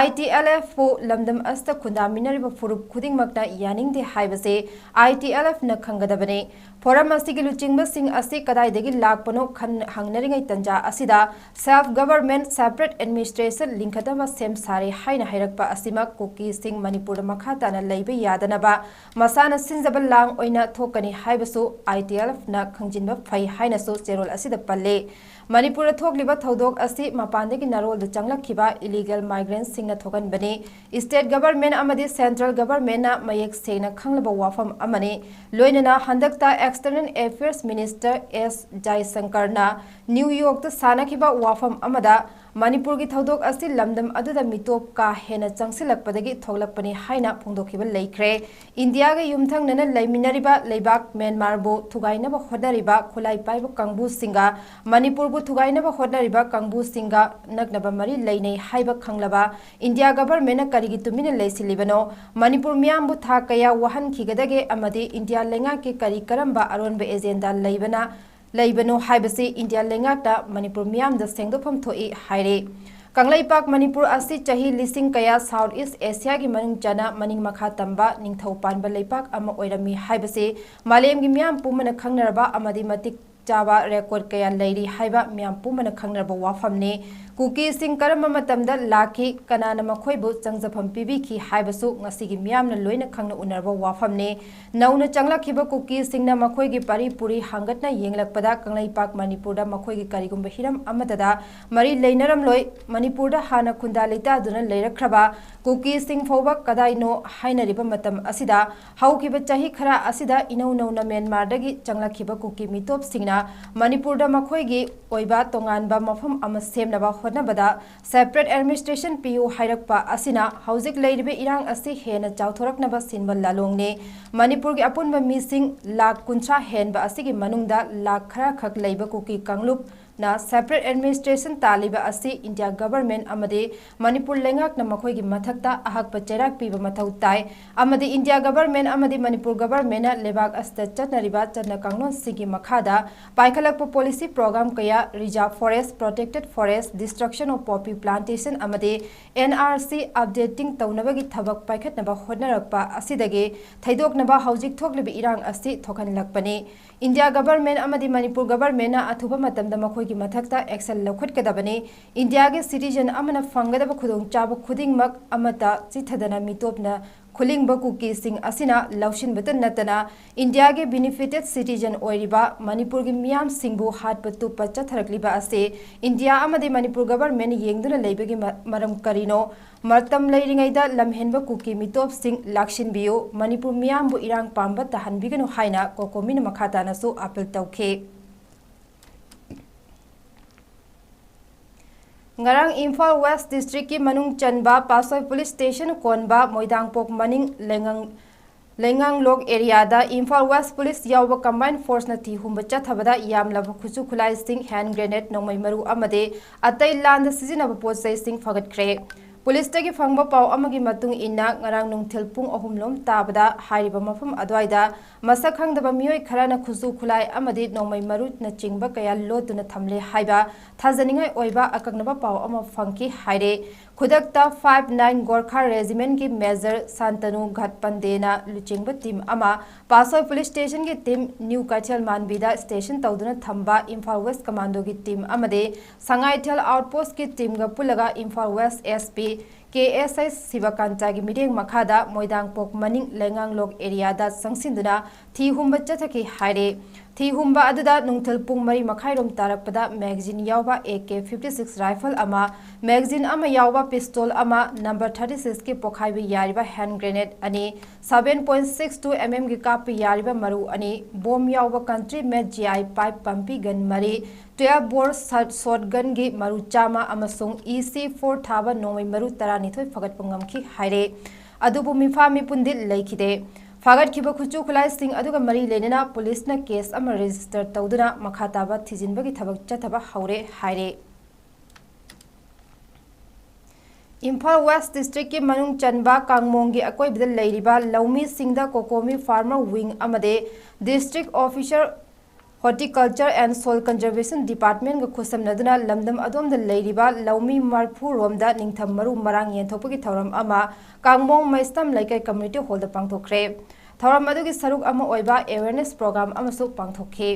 ITLFꯄꯨ ꯂꯝꯗꯝ ꯑꯁꯤꯗ ꯈꯨꯟꯗꯥꯃꯤꯟꯅꯔꯤꯕ ꯐꯨꯔꯨꯞ ꯈꯨꯗꯤꯡꯃꯛꯅ ꯌꯥꯅꯤꯡꯗꯦ ꯍꯥꯏꯕꯁꯤ ITLFꯅ ꯈꯪꯒꯗꯕꯅꯤ꯫ ꯐꯣꯔꯝ ꯑꯁꯤꯒꯤ ꯂꯨꯆꯤꯡꯕꯁꯤꯡ ꯑꯁꯤ ꯀꯗꯥꯏꯗꯒꯤ ꯂꯥꯛꯄꯅꯣ ꯈꯟ-, ꯍꯪꯅꯔꯤꯉꯩ ꯇꯟꯖꯥ ꯑꯁꯤꯗ self government, separate administration ꯂꯤꯡꯈꯠꯅꯕ ꯁꯦꯝ ꯁꯥꯔꯦ ꯍꯥꯏꯅ ꯍꯥꯏꯔꯛꯄ ꯑꯁꯤꯃꯛ ꯀꯨꯀꯤꯁꯤꯡ ꯃꯅꯤꯄꯨꯔꯗ ꯃꯈꯥ ꯇꯥꯅ ꯂꯩꯕ ꯌꯥꯗꯅꯕ ꯃꯁꯥꯅ ꯁꯤꯟꯖꯕ ꯂꯥꯡ ꯑꯣꯏꯅ ꯊꯣꯛꯀꯅꯤ ꯍꯥꯏꯕꯁꯨ ITLFꯅ ꯈꯪꯖꯤꯟꯕ ꯐꯩ ꯍꯥꯏꯅꯁꯨ ꯆꯦꯔꯣꯜ ꯑꯁꯤꯗ ꯄꯜꯂꯤ꯫ ꯃꯅꯤꯄꯨꯔꯗ ꯊꯣꯛꯂꯤꯕ ꯊꯧꯗꯣꯛ ꯑꯁꯤ ꯃꯄꯥꯟꯗꯒꯤ ꯅꯥꯔꯣꯜꯗ ꯆꯪꯂꯛꯈꯤꯕ illegal migrantꯁꯤꯡꯅ ꯊꯣꯛꯍꯟꯕꯅꯤ꯫ State government ꯑꯃꯗꯤ central governmentꯅ ꯃꯌꯦꯛ ꯁꯦꯡꯅ ꯈꯪꯂꯕ ꯋꯥꯐꯝ ꯑꯃꯅꯤ꯫ ꯂꯣꯏꯅꯅ ꯍꯟꯗꯛꯇ External Affairs Minister S ꯖꯥꯏꯁꯪꯀꯔꯅ ꯅ꯭ꯌꯨ ꯌꯣꯔꯛꯇ ꯁꯥꯟꯅꯈꯤꯕ ꯋꯥꯐꯝ ꯑꯃꯗ ꯃꯅꯤꯄꯨꯔꯒꯤ ꯊꯧꯗꯣꯛ ꯑꯁꯤ ꯂꯝꯗꯝ ꯑꯗꯨꯗ ꯃꯤꯇꯣꯞ ꯀꯥ ꯍꯦꯟꯅ ꯆꯪꯁꯤꯜꯂꯛꯄꯗꯒꯤ ꯊꯣꯛꯂꯛꯄꯅꯤ ꯍꯥꯏꯅ ꯐꯣꯡꯗꯣꯛꯈꯤꯕ ꯂꯩꯈ꯭ꯔꯦ꯫ ꯏꯟꯗꯤꯌꯥꯒ ꯌꯨꯝꯊꯪꯅꯅ ꯂꯩꯃꯤꯟꯅꯔꯤꯕ ꯂꯩꯕꯥꯛ ꯃ꯭ꯌꯥꯟꯃꯥꯔꯕꯨ ꯊꯨꯒꯥꯏꯅꯕ ꯍꯣꯠꯅꯔꯤꯕ ꯈꯨꯠꯂꯥꯏ ꯄꯥꯏꯕ ꯀꯥꯡꯕꯨꯁꯤꯡꯒ ꯃꯅꯤꯄꯨꯔꯕꯨ ꯊꯨꯒꯥꯏꯅꯕ ꯍꯣꯠꯅꯔꯤꯕ ꯀꯥꯡꯕꯨꯁꯤꯡꯒ ꯅꯛꯅꯕ ꯃꯔꯤ ꯂꯩꯅꯩ ꯍꯥꯏꯕ ꯈꯪꯂꯕ ꯏꯟꯗꯤꯌꯥ governmentꯅ ꯀꯔꯤꯒꯤ ꯇꯨꯃꯤꯟꯅ ꯂꯩꯁꯤꯜꯂꯤꯕꯅꯣ? ꯃꯅꯤꯄꯨꯔ ꯃꯤꯌꯥꯝꯕꯨ ꯊꯥ ꯀꯌꯥ ꯋꯥꯍꯟꯈꯤꯒꯗꯒꯦ ꯑꯃꯗꯤ ꯏꯟꯗꯤꯌꯥ ꯂꯩꯉꯥꯛꯀꯤ ꯀꯔꯤ ꯀꯔꯝꯕ ꯑꯔꯣꯟꯕ agenda ꯂꯩꯕꯅ, ꯂꯩꯕꯅꯣ ꯍꯥꯏꯕꯁꯤ ꯏꯟꯗꯤꯌꯥ ꯂꯩꯉꯥꯛꯅ ꯃꯅꯤꯄꯨꯔ ꯃꯤꯌꯥꯝꯗ ꯁꯦꯡꯗꯣꯛꯐꯝ ꯊꯣꯛꯏ ꯍꯥꯏꯔꯤ꯫ ꯀꯪꯂꯩꯄꯥꯛ ꯃꯅꯤꯄꯨꯔ ꯑꯁꯤ ꯆꯍꯤ ꯂꯤꯁꯤꯡ ꯀꯌꯥ South East Asiaꯒꯤ ꯃꯅꯨꯡ ꯆꯟꯅ ꯃꯅꯤꯡ ꯃꯈꯥ ꯇꯝꯕ ꯅꯤꯡꯊꯧ ꯄꯥꯟꯕ ꯂꯩꯄꯥꯛ ꯑꯃ ꯑꯣꯏꯔꯝꯃꯤ ꯍꯥꯏꯕꯁꯤ ꯃꯥꯂꯦꯝꯒꯤ ꯃꯤꯌꯥꯝ ꯄꯨꯝꯕꯅ ꯈꯪꯅꯔꯕ ꯑꯃꯗꯤ ꯃꯇꯤꯛ ꯆꯥꯕ record ꯀꯌꯥ ꯂꯩꯔꯤ ꯍꯥꯏꯕ ꯃꯤꯌꯥꯝ ꯄꯨꯝꯕꯅ ꯈꯪꯅꯔꯕ ꯋꯥꯐꯝꯅꯤ꯫ ꯀꯨꯀꯤꯁꯤꯡ ꯀꯔꯝꯕ ꯃꯇꯝꯗ ꯂꯥꯛꯈꯤ, ꯀꯅꯥꯅ ꯃꯈꯣꯏꯕꯨ ꯆꯪꯖꯐꯝ ꯄꯤꯕꯤꯈꯤ ꯍꯥꯏꯕꯁꯨ ꯉꯁꯤꯒꯤ ꯃꯤꯌꯥꯝꯅ ꯂꯣꯏꯅ ꯈꯪꯅ ꯎꯅꯔꯕ ꯋꯥꯐꯝꯅꯤ꯫ ꯅꯧꯅ ꯆꯪꯂꯛꯈꯤꯕ ꯀꯨꯀꯤꯁꯤꯡꯅ ꯃꯈꯣꯏꯒꯤ ꯄꯔꯤ ꯄꯨꯔꯤ ꯍꯥꯡꯒꯠꯅ ꯌꯦꯡꯂꯛꯄꯗ ꯀꯪꯂꯩꯄꯥꯛ ꯃꯅꯤꯄꯨꯔꯗ ꯃꯈꯣꯏꯒꯤ ꯀꯔꯤꯒꯨꯝꯕ ꯍꯤꯔꯝ ꯑꯃꯠꯇꯗ ꯃꯔꯤ ꯂꯩꯅꯔꯝꯂꯣꯏ꯫ ꯃꯅꯤꯄꯨꯔꯗ ꯍꯥꯟꯅ ꯈꯨꯟꯗꯥ ꯂꯩꯇꯥꯗꯨꯅ ꯂꯩꯔꯛꯈ꯭ꯔꯕ ꯀꯨꯀꯤꯁꯤꯡ ꯐꯥꯎꯕ ꯀꯗꯥꯏꯅꯣ ꯍꯥꯏꯅꯔꯤꯕ ꯃꯇꯝ ꯑꯁꯤꯗ ꯍꯧꯈꯤꯕ ꯆꯍꯤ ꯈꯔ ꯑꯁꯤꯗ ꯏꯅꯧ ꯅꯧꯅ ꯃ꯭ꯌꯥꯟꯃꯥꯔꯗꯒꯤ ꯆꯪꯂꯛꯈꯤꯕ ꯀꯨꯀꯤ ꯃꯤꯇꯣꯞꯁꯤꯡꯅ ꯃꯅꯤꯄꯨꯔꯗ ꯃꯈꯣꯏꯒꯤ ꯑꯣꯏꯕ ꯇꯣꯉꯥꯟꯕ ꯃꯐꯝ ꯑꯃ ꯁꯦꯝꯅꯕ ꯍꯣꯠꯅꯕꯗ separate administration ꯄꯤꯌꯨ ꯍꯥꯏꯔꯛꯄ ꯑꯁꯤꯅ ꯍꯧꯖꯤꯛ ꯂꯩꯔꯤꯕ ꯏꯔꯥꯡ ꯑꯁꯤ ꯍꯦꯟꯅ ꯆꯥꯎꯊꯣꯔꯛꯅꯕ ꯁꯤꯟꯕ ꯂꯥꯂꯣꯡꯅꯤ꯫ ꯃꯅꯤꯄꯨꯔꯒꯤ ꯑꯄꯨꯟꯕ ꯃꯤꯁꯤꯡ ꯂꯥꯈ ꯀꯨꯟꯊ꯭ꯔꯥ ꯍꯦꯟꯕ ꯑꯁꯤꯒꯤ ꯃꯅꯨꯡꯗ ꯂꯥꯈ ꯈꯔ ꯈꯛ ꯂꯩꯕ ꯀꯨꯀꯤ ꯀꯥꯡꯂꯨꯞꯅ separate administration ꯇꯥꯜꯂꯤꯕ ꯑꯁꯤ ꯏꯟꯗꯤꯌꯥ government ꯑꯃꯗꯤ ꯃꯅꯤꯄꯨꯔ ꯂꯩꯉꯥꯛꯅ ꯃꯈꯣꯏꯒꯤ ꯃꯊꯛꯇ ꯑꯍꯛꯄ ꯆꯩꯔꯥꯛ ꯄꯤꯕ ꯃꯊꯧ ꯇꯥꯏ ꯑꯃꯗꯤ ꯏꯟꯗꯤꯌꯥ government ꯑꯃꯗꯤ ꯃꯅꯤꯄꯨꯔ governmentꯅ ꯂꯩꯕꯥꯛ ꯑꯁꯤꯗ ꯆꯠꯅꯔꯤꯕ ꯆꯠꯅ ꯀꯥꯡꯂꯣꯟꯁꯤꯡꯒꯤ ꯃꯈꯥꯗ ꯄꯥꯏꯈꯠꯂꯛꯄ policy program ꯀꯌꯥ, reserve forest, protected forest, destruction of poppy plantation ꯑꯃꯗꯤ N R C updating ꯇꯧꯅꯕꯒꯤ ꯊꯕꯛ ꯄꯥꯏꯈꯠꯅꯕ ꯍꯣꯠꯅꯔꯛꯄ ꯑꯁꯤꯗꯒꯤ ꯊꯩꯗꯣꯛꯅꯕ ꯍꯧꯖꯤꯛ ꯊꯣꯛꯂꯤꯕ ꯏꯔꯥꯡ ꯑꯁꯤ ꯊꯣꯛꯍꯜꯂꯛꯄꯅꯤ꯫ ꯏꯟꯗꯤꯌꯥ government ꯑꯃꯗꯤ ꯃꯅꯤꯄꯨꯔ governmentꯅ ꯑꯊꯨꯕ ꯃꯇꯝꯗ ꯃꯈꯣꯏꯒꯤ ꯃꯊꯛꯇ action ꯂꯧꯈꯠꯀꯗꯕꯅꯤ꯫ ꯏꯟꯗꯤꯌꯥꯒꯤ citizen ꯑꯃꯅ ꯐꯪꯒꯗꯕ ꯈꯨꯗꯣꯡꯆꯥꯕ ꯈꯨꯗꯤꯡꯃꯛ ꯑꯃꯠꯇ ꯆꯤꯠꯊꯗꯅ ꯃꯤꯇꯣꯞꯅ ꯈꯨꯂꯤꯡꯕ ꯀꯨꯀꯤꯁꯤꯡ ꯑꯁꯤꯅ ꯂꯧꯁꯤꯟꯕꯇ ꯅꯠꯇꯅ ꯏꯟꯗꯤꯌꯥꯒꯤ benefited citizen ꯑꯣꯏꯔꯤꯕ ꯃꯅꯤꯄꯨꯔꯒꯤ ꯃꯤꯌꯥꯝꯁꯤꯡꯕꯨ ꯍꯥꯠꯄ ꯇꯨꯞꯄ ꯆꯠꯊꯔꯛꯂꯤꯕ ꯑꯁꯤ ꯏꯟꯗꯤꯌꯥ ꯑꯃꯗꯤ ꯃꯅꯤꯄꯨꯔ government ꯌꯦꯡꯗꯨꯅ ꯂꯩꯕꯒꯤ ꯃ-, ꯃꯔꯝ ꯀꯔꯤꯅꯣ? ꯃꯇꯝ ꯂꯩꯔꯤꯉꯩꯗ ꯂꯝꯍꯦꯟꯕ ꯀꯨꯀꯤ ꯃꯤꯇꯣꯞꯁꯤꯡ ꯂꯥꯛꯁꯤꯟꯕꯤꯌꯨ, ꯃꯅꯤꯄꯨꯔ ꯃꯤꯌꯥꯝꯕꯨ ꯏꯔꯥꯡ ꯄꯥꯝꯕ ꯇꯥꯍꯟꯕꯤꯒꯅꯨ ꯍꯥꯏꯅ ꯀꯣꯀꯣꯃꯤꯅ ꯃꯈꯥ ꯇꯥꯅꯁꯨ appeal ꯇꯧꯈꯤ꯫ ꯉꯔꯥꯡ ꯏꯝꯐꯥꯜ West districtꯀꯤ ꯃꯅꯨꯡ ꯆꯟꯕ ꯄꯥꯠꯁꯣꯏ police station ꯀꯣꯟꯕ ꯃꯣꯏꯗꯥꯡꯄꯣꯛ ꯃꯅꯤꯡ ꯂꯩꯉꯥꯡ-, ꯂꯩꯉꯥꯡꯂꯣꯛ areaꯗ ꯏꯝꯐꯥꯜ West police ꯌꯥꯎꯕ combined forceꯅ ꯊꯤ ꯍꯨꯝꯕ ꯆꯠꯊꯕꯗ ꯌꯥꯝꯂꯕ ꯈꯨꯠꯁꯨ ꯈꯨꯠꯂꯥꯏꯁꯤꯡ, hand grenade, ꯅꯣꯡꯃꯩ ꯃꯔꯨ ꯑꯃꯗꯤ ꯑꯇꯩ ꯂꯥꯟꯗ ꯁꯤꯖꯤꯟꯅꯕ ꯄꯣꯠ ꯆꯩꯁꯤꯡ ꯐꯒꯠꯈ꯭ꯔꯦ꯫ Policeꯇꯒꯤ ꯐꯪꯕ ꯄꯥꯎ ꯑꯃꯒꯤ ꯃꯇꯨꯡ ꯏꯟꯅ, ꯉꯔꯥꯡ ꯅꯨꯡꯊꯤꯜ ꯄꯨꯡ ꯑꯍꯨꯝ ꯂꯣꯝ ꯇꯥꯕꯗ ꯍꯥꯏꯔꯤꯕ ꯃꯐꯝ ꯑꯗꯨꯋꯥꯏꯗ ꯃꯁꯛ ꯈꯪꯗꯕ ꯃꯤꯑꯣꯏ ꯈꯔꯅ ꯈꯨꯠꯁꯨ ꯈꯨꯠꯂꯥꯏ ꯑꯃꯗꯤ ꯅꯣꯡꯃꯩ ꯃꯔꯨꯅꯆꯤꯡꯕ ꯀꯌꯥ ꯂꯣꯠꯇꯨꯅ ꯊꯝꯂꯦ ꯍꯥꯏꯕ ꯊꯥꯖꯅꯤꯡꯉꯥꯏ ꯑꯣꯏꯕ ꯑꯀꯛꯅꯕ ꯄꯥꯎ ꯑꯃ ꯐꯪꯈꯤ ꯍꯥꯏꯔꯦ꯫ ꯈꯨꯗꯛꯇ five nine Gorkha Regiment ꯀꯤ Major Shantanu Ghatpandena ꯂꯨꯆꯤꯡꯕ team ꯑꯃ ꯄꯥꯁꯣꯏ police station ꯒꯤ team, New ꯀꯩꯊꯦꯜ ꯃꯥꯟꯕꯤꯗ station ꯇꯧꯗꯨꯅ ꯊꯝꯕ Imphal West Commando ꯒꯤ team ꯑꯃꯗꯤ ꯁꯉꯥꯏꯊꯦꯜ outpost ꯀꯤ team ꯒ ꯄꯨꯜꯂꯒ Imphal West SP ꯀꯦ ꯑꯦꯁ ꯑꯥꯏ ꯁꯤꯕꯀꯥꯟꯇꯒꯤ ꯃꯤꯠꯌꯦꯡ ꯃꯈꯥꯗ ꯃꯣꯏꯗꯥꯡꯄꯣꯛ ꯃꯅꯤꯡ ꯂꯩꯉꯥꯡꯂꯣꯛ area ꯗ ꯆꯪꯁꯤꯟꯗꯨꯅ ꯊꯤ ꯍꯨꯝꯕ ꯆꯠꯊꯈꯤ ꯍꯥꯏꯔꯦ꯫ ꯊꯤ ꯍꯨꯝꯕ ꯑꯗꯨꯗ ꯅꯨꯡꯊꯤꯜ ꯄꯨꯡ ꯃꯔꯤ ꯃꯈꯥꯏꯔꯣꯝ ꯇꯥꯔꯛꯄꯗ magazine ꯌꯥꯎꯕ A K fifty six rifle ꯑꯃ, magazine ꯑꯃ ꯌꯥꯎꯕ pistol ꯑꯃ, number thirty six ꯀꯤ ꯄꯣꯈꯥꯏꯕ ꯌꯥꯔꯤꯕ hand grenade ꯑꯅꯤ, seven point six two M M ꯒꯤ ꯀꯥꯞꯄ ꯌꯥꯔꯤꯕ ꯃꯔꯨ ꯑꯅꯤ, bomb ꯌꯥꯎꯕ country made G I pipe pumping gun ꯃꯔꯤ, twelve bore shot-, shotgun ꯒꯤ ꯃꯔꯨ ꯆꯥꯝꯃ ꯑꯃꯁꯨꯡ E C four ꯊꯥꯕ ꯅꯣꯡꯃꯩ ꯃꯔꯨ ꯇꯔꯥꯅꯤꯊꯣꯏ ꯐꯒꯠꯄ ꯉꯝꯈꯤ ꯍꯥꯏꯔꯦ꯫ ꯑꯗꯨꯕꯨ ꯃꯤꯐꯥ ꯃꯤꯄꯨꯟꯗꯤ ꯂꯩꯈꯤꯗꯦ꯫ ꯐꯥꯒꯠꯈꯤꯕ ꯈꯨꯠꯁꯨ ꯈꯨꯠꯂꯥꯏꯁꯤꯡ ꯑꯗꯨꯒ ꯃꯔꯤ ꯂꯩꯅꯅ police ꯅ case ꯑꯃ register ꯇꯧꯗꯨꯅ ꯃꯈꯥ ꯇꯥꯕ ꯊꯤꯖꯤꯟꯕꯒꯤ ꯊꯕꯛ ꯆꯠꯊꯕ ꯍꯧꯔꯦ ꯍꯥꯏꯔꯦ꯫ ꯏꯝꯐꯥꯜ West District ꯀꯤ ꯃꯅꯨꯡ ꯆꯟꯕ ꯀꯥꯡꯃꯣꯡꯒꯤ ꯑꯀꯣꯏꯕꯗ ꯂꯩꯔꯤꯕ ꯂꯧꯃꯤꯁꯤꯡꯗ COCOMI Farmer Wing ꯑꯃꯗꯤ District Officer Horticulture and Soil Conservation Department ꯒ ꯈꯨꯠꯁꯝꯅꯗꯨꯅ ꯂꯝꯗꯝ ꯑꯗꯣꯝꯗ ꯂꯩꯔꯤꯕ ꯂꯧꯃꯤ ꯃꯔꯐꯨ ꯔꯣꯝꯗ ꯅꯤꯡꯊꯝ ꯃꯔꯨ ꯃꯔꯥꯡ ꯌꯦꯟꯊꯣꯛꯄꯒꯤ ꯊꯧꯔꯝ ꯑꯃ ꯀꯥꯡꯃꯣꯡ ꯃꯩꯁꯇꯝ ꯂꯩꯀꯥꯏ community hall ꯗ ꯄꯥꯡꯊꯣꯛꯈ꯭ꯔꯦ꯫ ꯊꯧꯔꯝ ꯑꯗꯨꯒꯤ ꯁꯔꯨꯛ ꯑꯃ ꯑꯣꯏꯕ awareness program ꯑꯃꯁꯨ ꯄꯥꯡꯊꯣꯛꯈꯤ꯫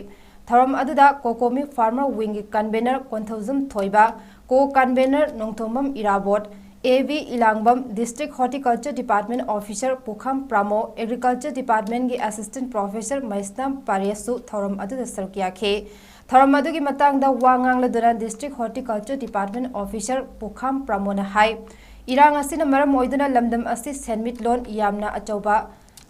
ꯊꯧꯔꯝ ꯑꯗꯨꯗ COCOMI Farmer Wing ꯒꯤ convener ꯀꯣꯟꯊꯧꯖꯝ ꯊꯣꯏꯕ, co-convener Nongthombam Irabot, A V ꯏꯂꯥꯡꯕꯝ, District Horticulture Department Officer ꯄꯨꯈꯝ ꯄ꯭ꯔꯥꯃꯣ, Agriculture Department ꯒꯤ Assistant Professor ꯃꯩꯁꯅꯥꯝ ꯄꯥꯔꯦꯁꯁꯨ ꯊꯧꯔꯝ ꯑꯗꯨꯗ ꯁꯔꯨꯛ ꯌꯥꯈꯤ꯫ ꯊꯧꯔꯝ ꯑꯗꯨꯒꯤ ꯃꯇꯥꯡꯗ ꯋꯥ ꯉꯥꯡꯂꯗꯨꯅ District Horticulture Department Officer ꯄꯨꯈꯝ ꯄ꯭ꯔꯥꯃꯣꯅ ꯍꯥꯏ, ꯏꯔꯥꯡ ꯑꯁꯤꯅ ꯃꯔꯝ ꯑꯣꯏꯗꯨꯅ ꯂꯝꯗꯝ ꯑꯁꯤ ꯁꯦꯟꯃꯤꯠꯂꯣꯟ ꯌꯥꯝꯅ ꯑꯆꯧꯕ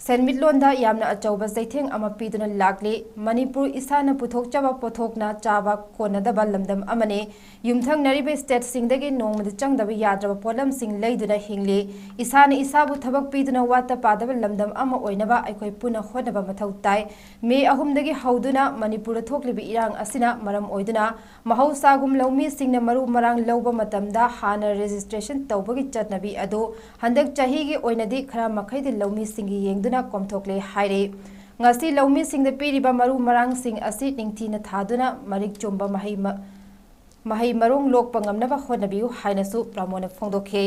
ꯁꯦꯟꯃꯤꯠꯂꯣꯟꯗ ꯌꯥꯝꯅ ꯑꯆꯧꯕ ꯆꯩꯊꯦꯡ ꯑꯃ ꯄꯤꯗꯨꯅ ꯂꯥꯛꯂꯤ꯫ ꯃꯅꯤꯄꯨꯔ ꯏꯁꯥꯅ ꯄꯨꯊꯣꯛꯆꯕ ꯄꯣꯠꯊꯣꯛꯅ ꯆꯥꯕ ꯀꯣꯟꯅꯗꯕ ꯂꯝꯗꯝ ꯑꯃꯅꯤ꯫ ꯌꯨꯝꯊꯪꯅꯔꯤꯕ state ꯁꯤꯡꯗꯒꯤ ꯅꯣꯡꯃꯗ ꯆꯪꯗꯕ ꯌꯥꯗ꯭ꯔꯕ ꯄꯣꯠꯂꯝꯁꯤꯡ ꯂꯩꯗꯨꯅ ꯍꯤꯡꯂꯤ꯫ ꯏꯁꯥꯅ ꯏꯁꯥꯕꯨ ꯊꯕꯛ ꯄꯤꯗꯨꯅ ꯋꯥꯠꯇ ꯄꯥꯗꯕ ꯂꯝꯗꯝ ꯑꯃ ꯑꯣꯏꯅꯕ ꯑꯩꯈꯣꯏ ꯄꯨꯟꯅ ꯍꯣꯠꯅꯕ ꯃꯊꯧ ꯇꯥꯏ꯫ May ꯑꯍꯨꯝꯗꯒꯤ ꯍꯧꯗꯨꯅ ꯃꯅꯤꯄꯨꯔꯗ ꯊꯣꯛꯂꯤꯕ ꯏꯔꯥꯡ ꯑꯁꯤꯅ ꯃꯔꯝ ꯑꯣꯏꯗꯨꯅ ꯃꯍꯧꯁꯥꯒꯨꯝ ꯂꯧꯃꯤꯁꯤꯡꯅ ꯃꯔꯨ ꯃꯔꯥꯡ ꯂꯧꯕ ꯃꯇꯝꯗ ꯍꯥꯟꯅ registration ꯇꯧꯕꯒꯤ ꯆꯠꯅꯕꯤ ꯑꯗꯨ ꯍꯟꯗꯛ ꯆꯍꯤꯒꯤ ꯑꯣꯏꯅꯗꯤ ꯈꯔ ꯃꯈꯩꯗꯤ ꯂꯧꯃꯤꯁꯤꯡꯒꯤ ꯌꯦꯡꯗꯨꯅ ꯀꯣꯝꯊꯣꯛꯂꯦ ꯍꯥꯏꯔꯤ꯫ ꯉꯁꯤ ꯂꯧꯃꯤꯁꯤꯡꯗ ꯄꯤꯔꯤꯕ ꯃꯔꯨ ꯃꯔꯥꯡꯁꯤꯡ ꯑꯁꯤ ꯅꯤꯡꯊꯤꯅ ꯊꯥꯗꯨꯅ ꯃꯔꯤꯛ ꯆꯨꯝꯕ ꯃꯍꯩ ꯃ-, ꯃꯍꯩ ꯃꯔꯣꯡ ꯂꯣꯛꯄ ꯉꯝꯅꯕ ꯍꯣꯠꯅꯕꯤꯌꯨ ꯍꯥꯏꯅꯁꯨ ꯄ꯭ꯔꯃꯣꯗꯅ ꯐꯣꯡꯗꯣꯛꯈꯤ꯫